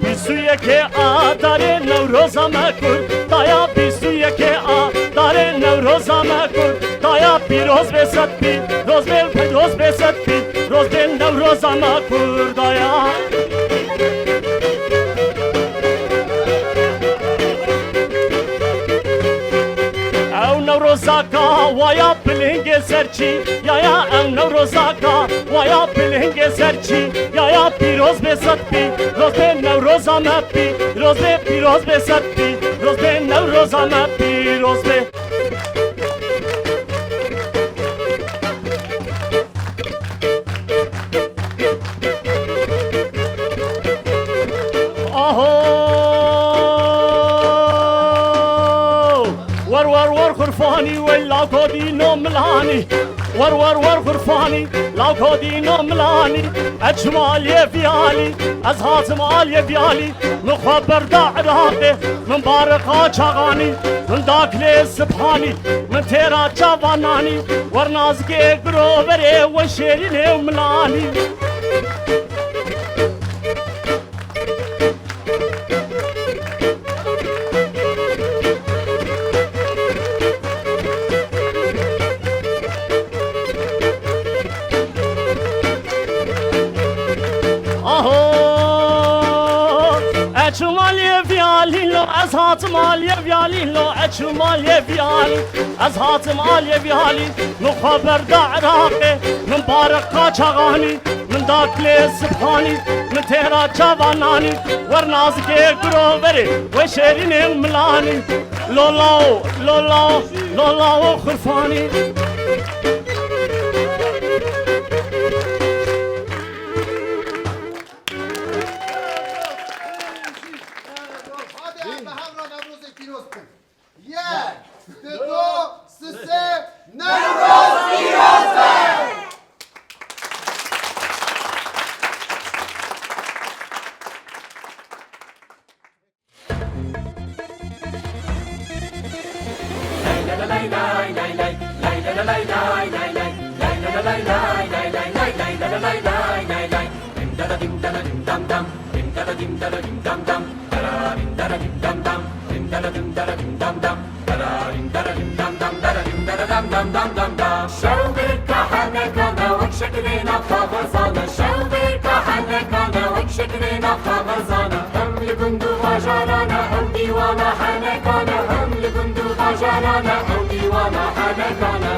Bîst û yekê Adarê Newroza me Kurda ya, bîst û yekê Adarê Newroza me Kurda ya, pîroz bê sed pîroz bê, pîroz bê sed pîroz bê Newroza me Kurda ya. Ew Newrozaka waya pilingê ser çi ya ya, ew Newrozaka waya pilingê ser çi ya ya, pîroz bê sed pîroz bê Newroza me, pîroz bê, pîroz bê sed pîroz bê Newroza me, pîroz bê. Aho! Wer, wer, wer, xurfanî, weyla godîno milanî. Wer wer wer xurfanî, law kodîno milanî, ez çim aliyê viyalî, ez hatim aliyê viyalî, min xwe berda Iraqê, min bariqa çaxanî, min dakilê sibhanî, min têra çavananî, wer nazikê giroverê, we şêrînê û milanî. Aho! Eçim aliyê viyalî lo, ez hatim aliyê viyalî lo, eçim aliyê viyalî, ez hatim aliyê viyalî, min xwe berda Iraqê, min bariqa çaxanî, min dakilê sibhanî, min têra çavananî, wer nazikê giroverê, we şêrînê milanî. Lolawo, lolawo, lolawo xurfanî. Hadi em bi hev re Newrozê pîroz bikin. Yek, du, du, sisê, Newroz pîroz be! Şew bê kahenekane wek şekilê nav xwe xwezane, şew bê kahenekane wek şekilê nav xwe xwezane. Hem li gund û bajarane ew dîwana henekane, hem li gund û bajarane ew dîwana henekane.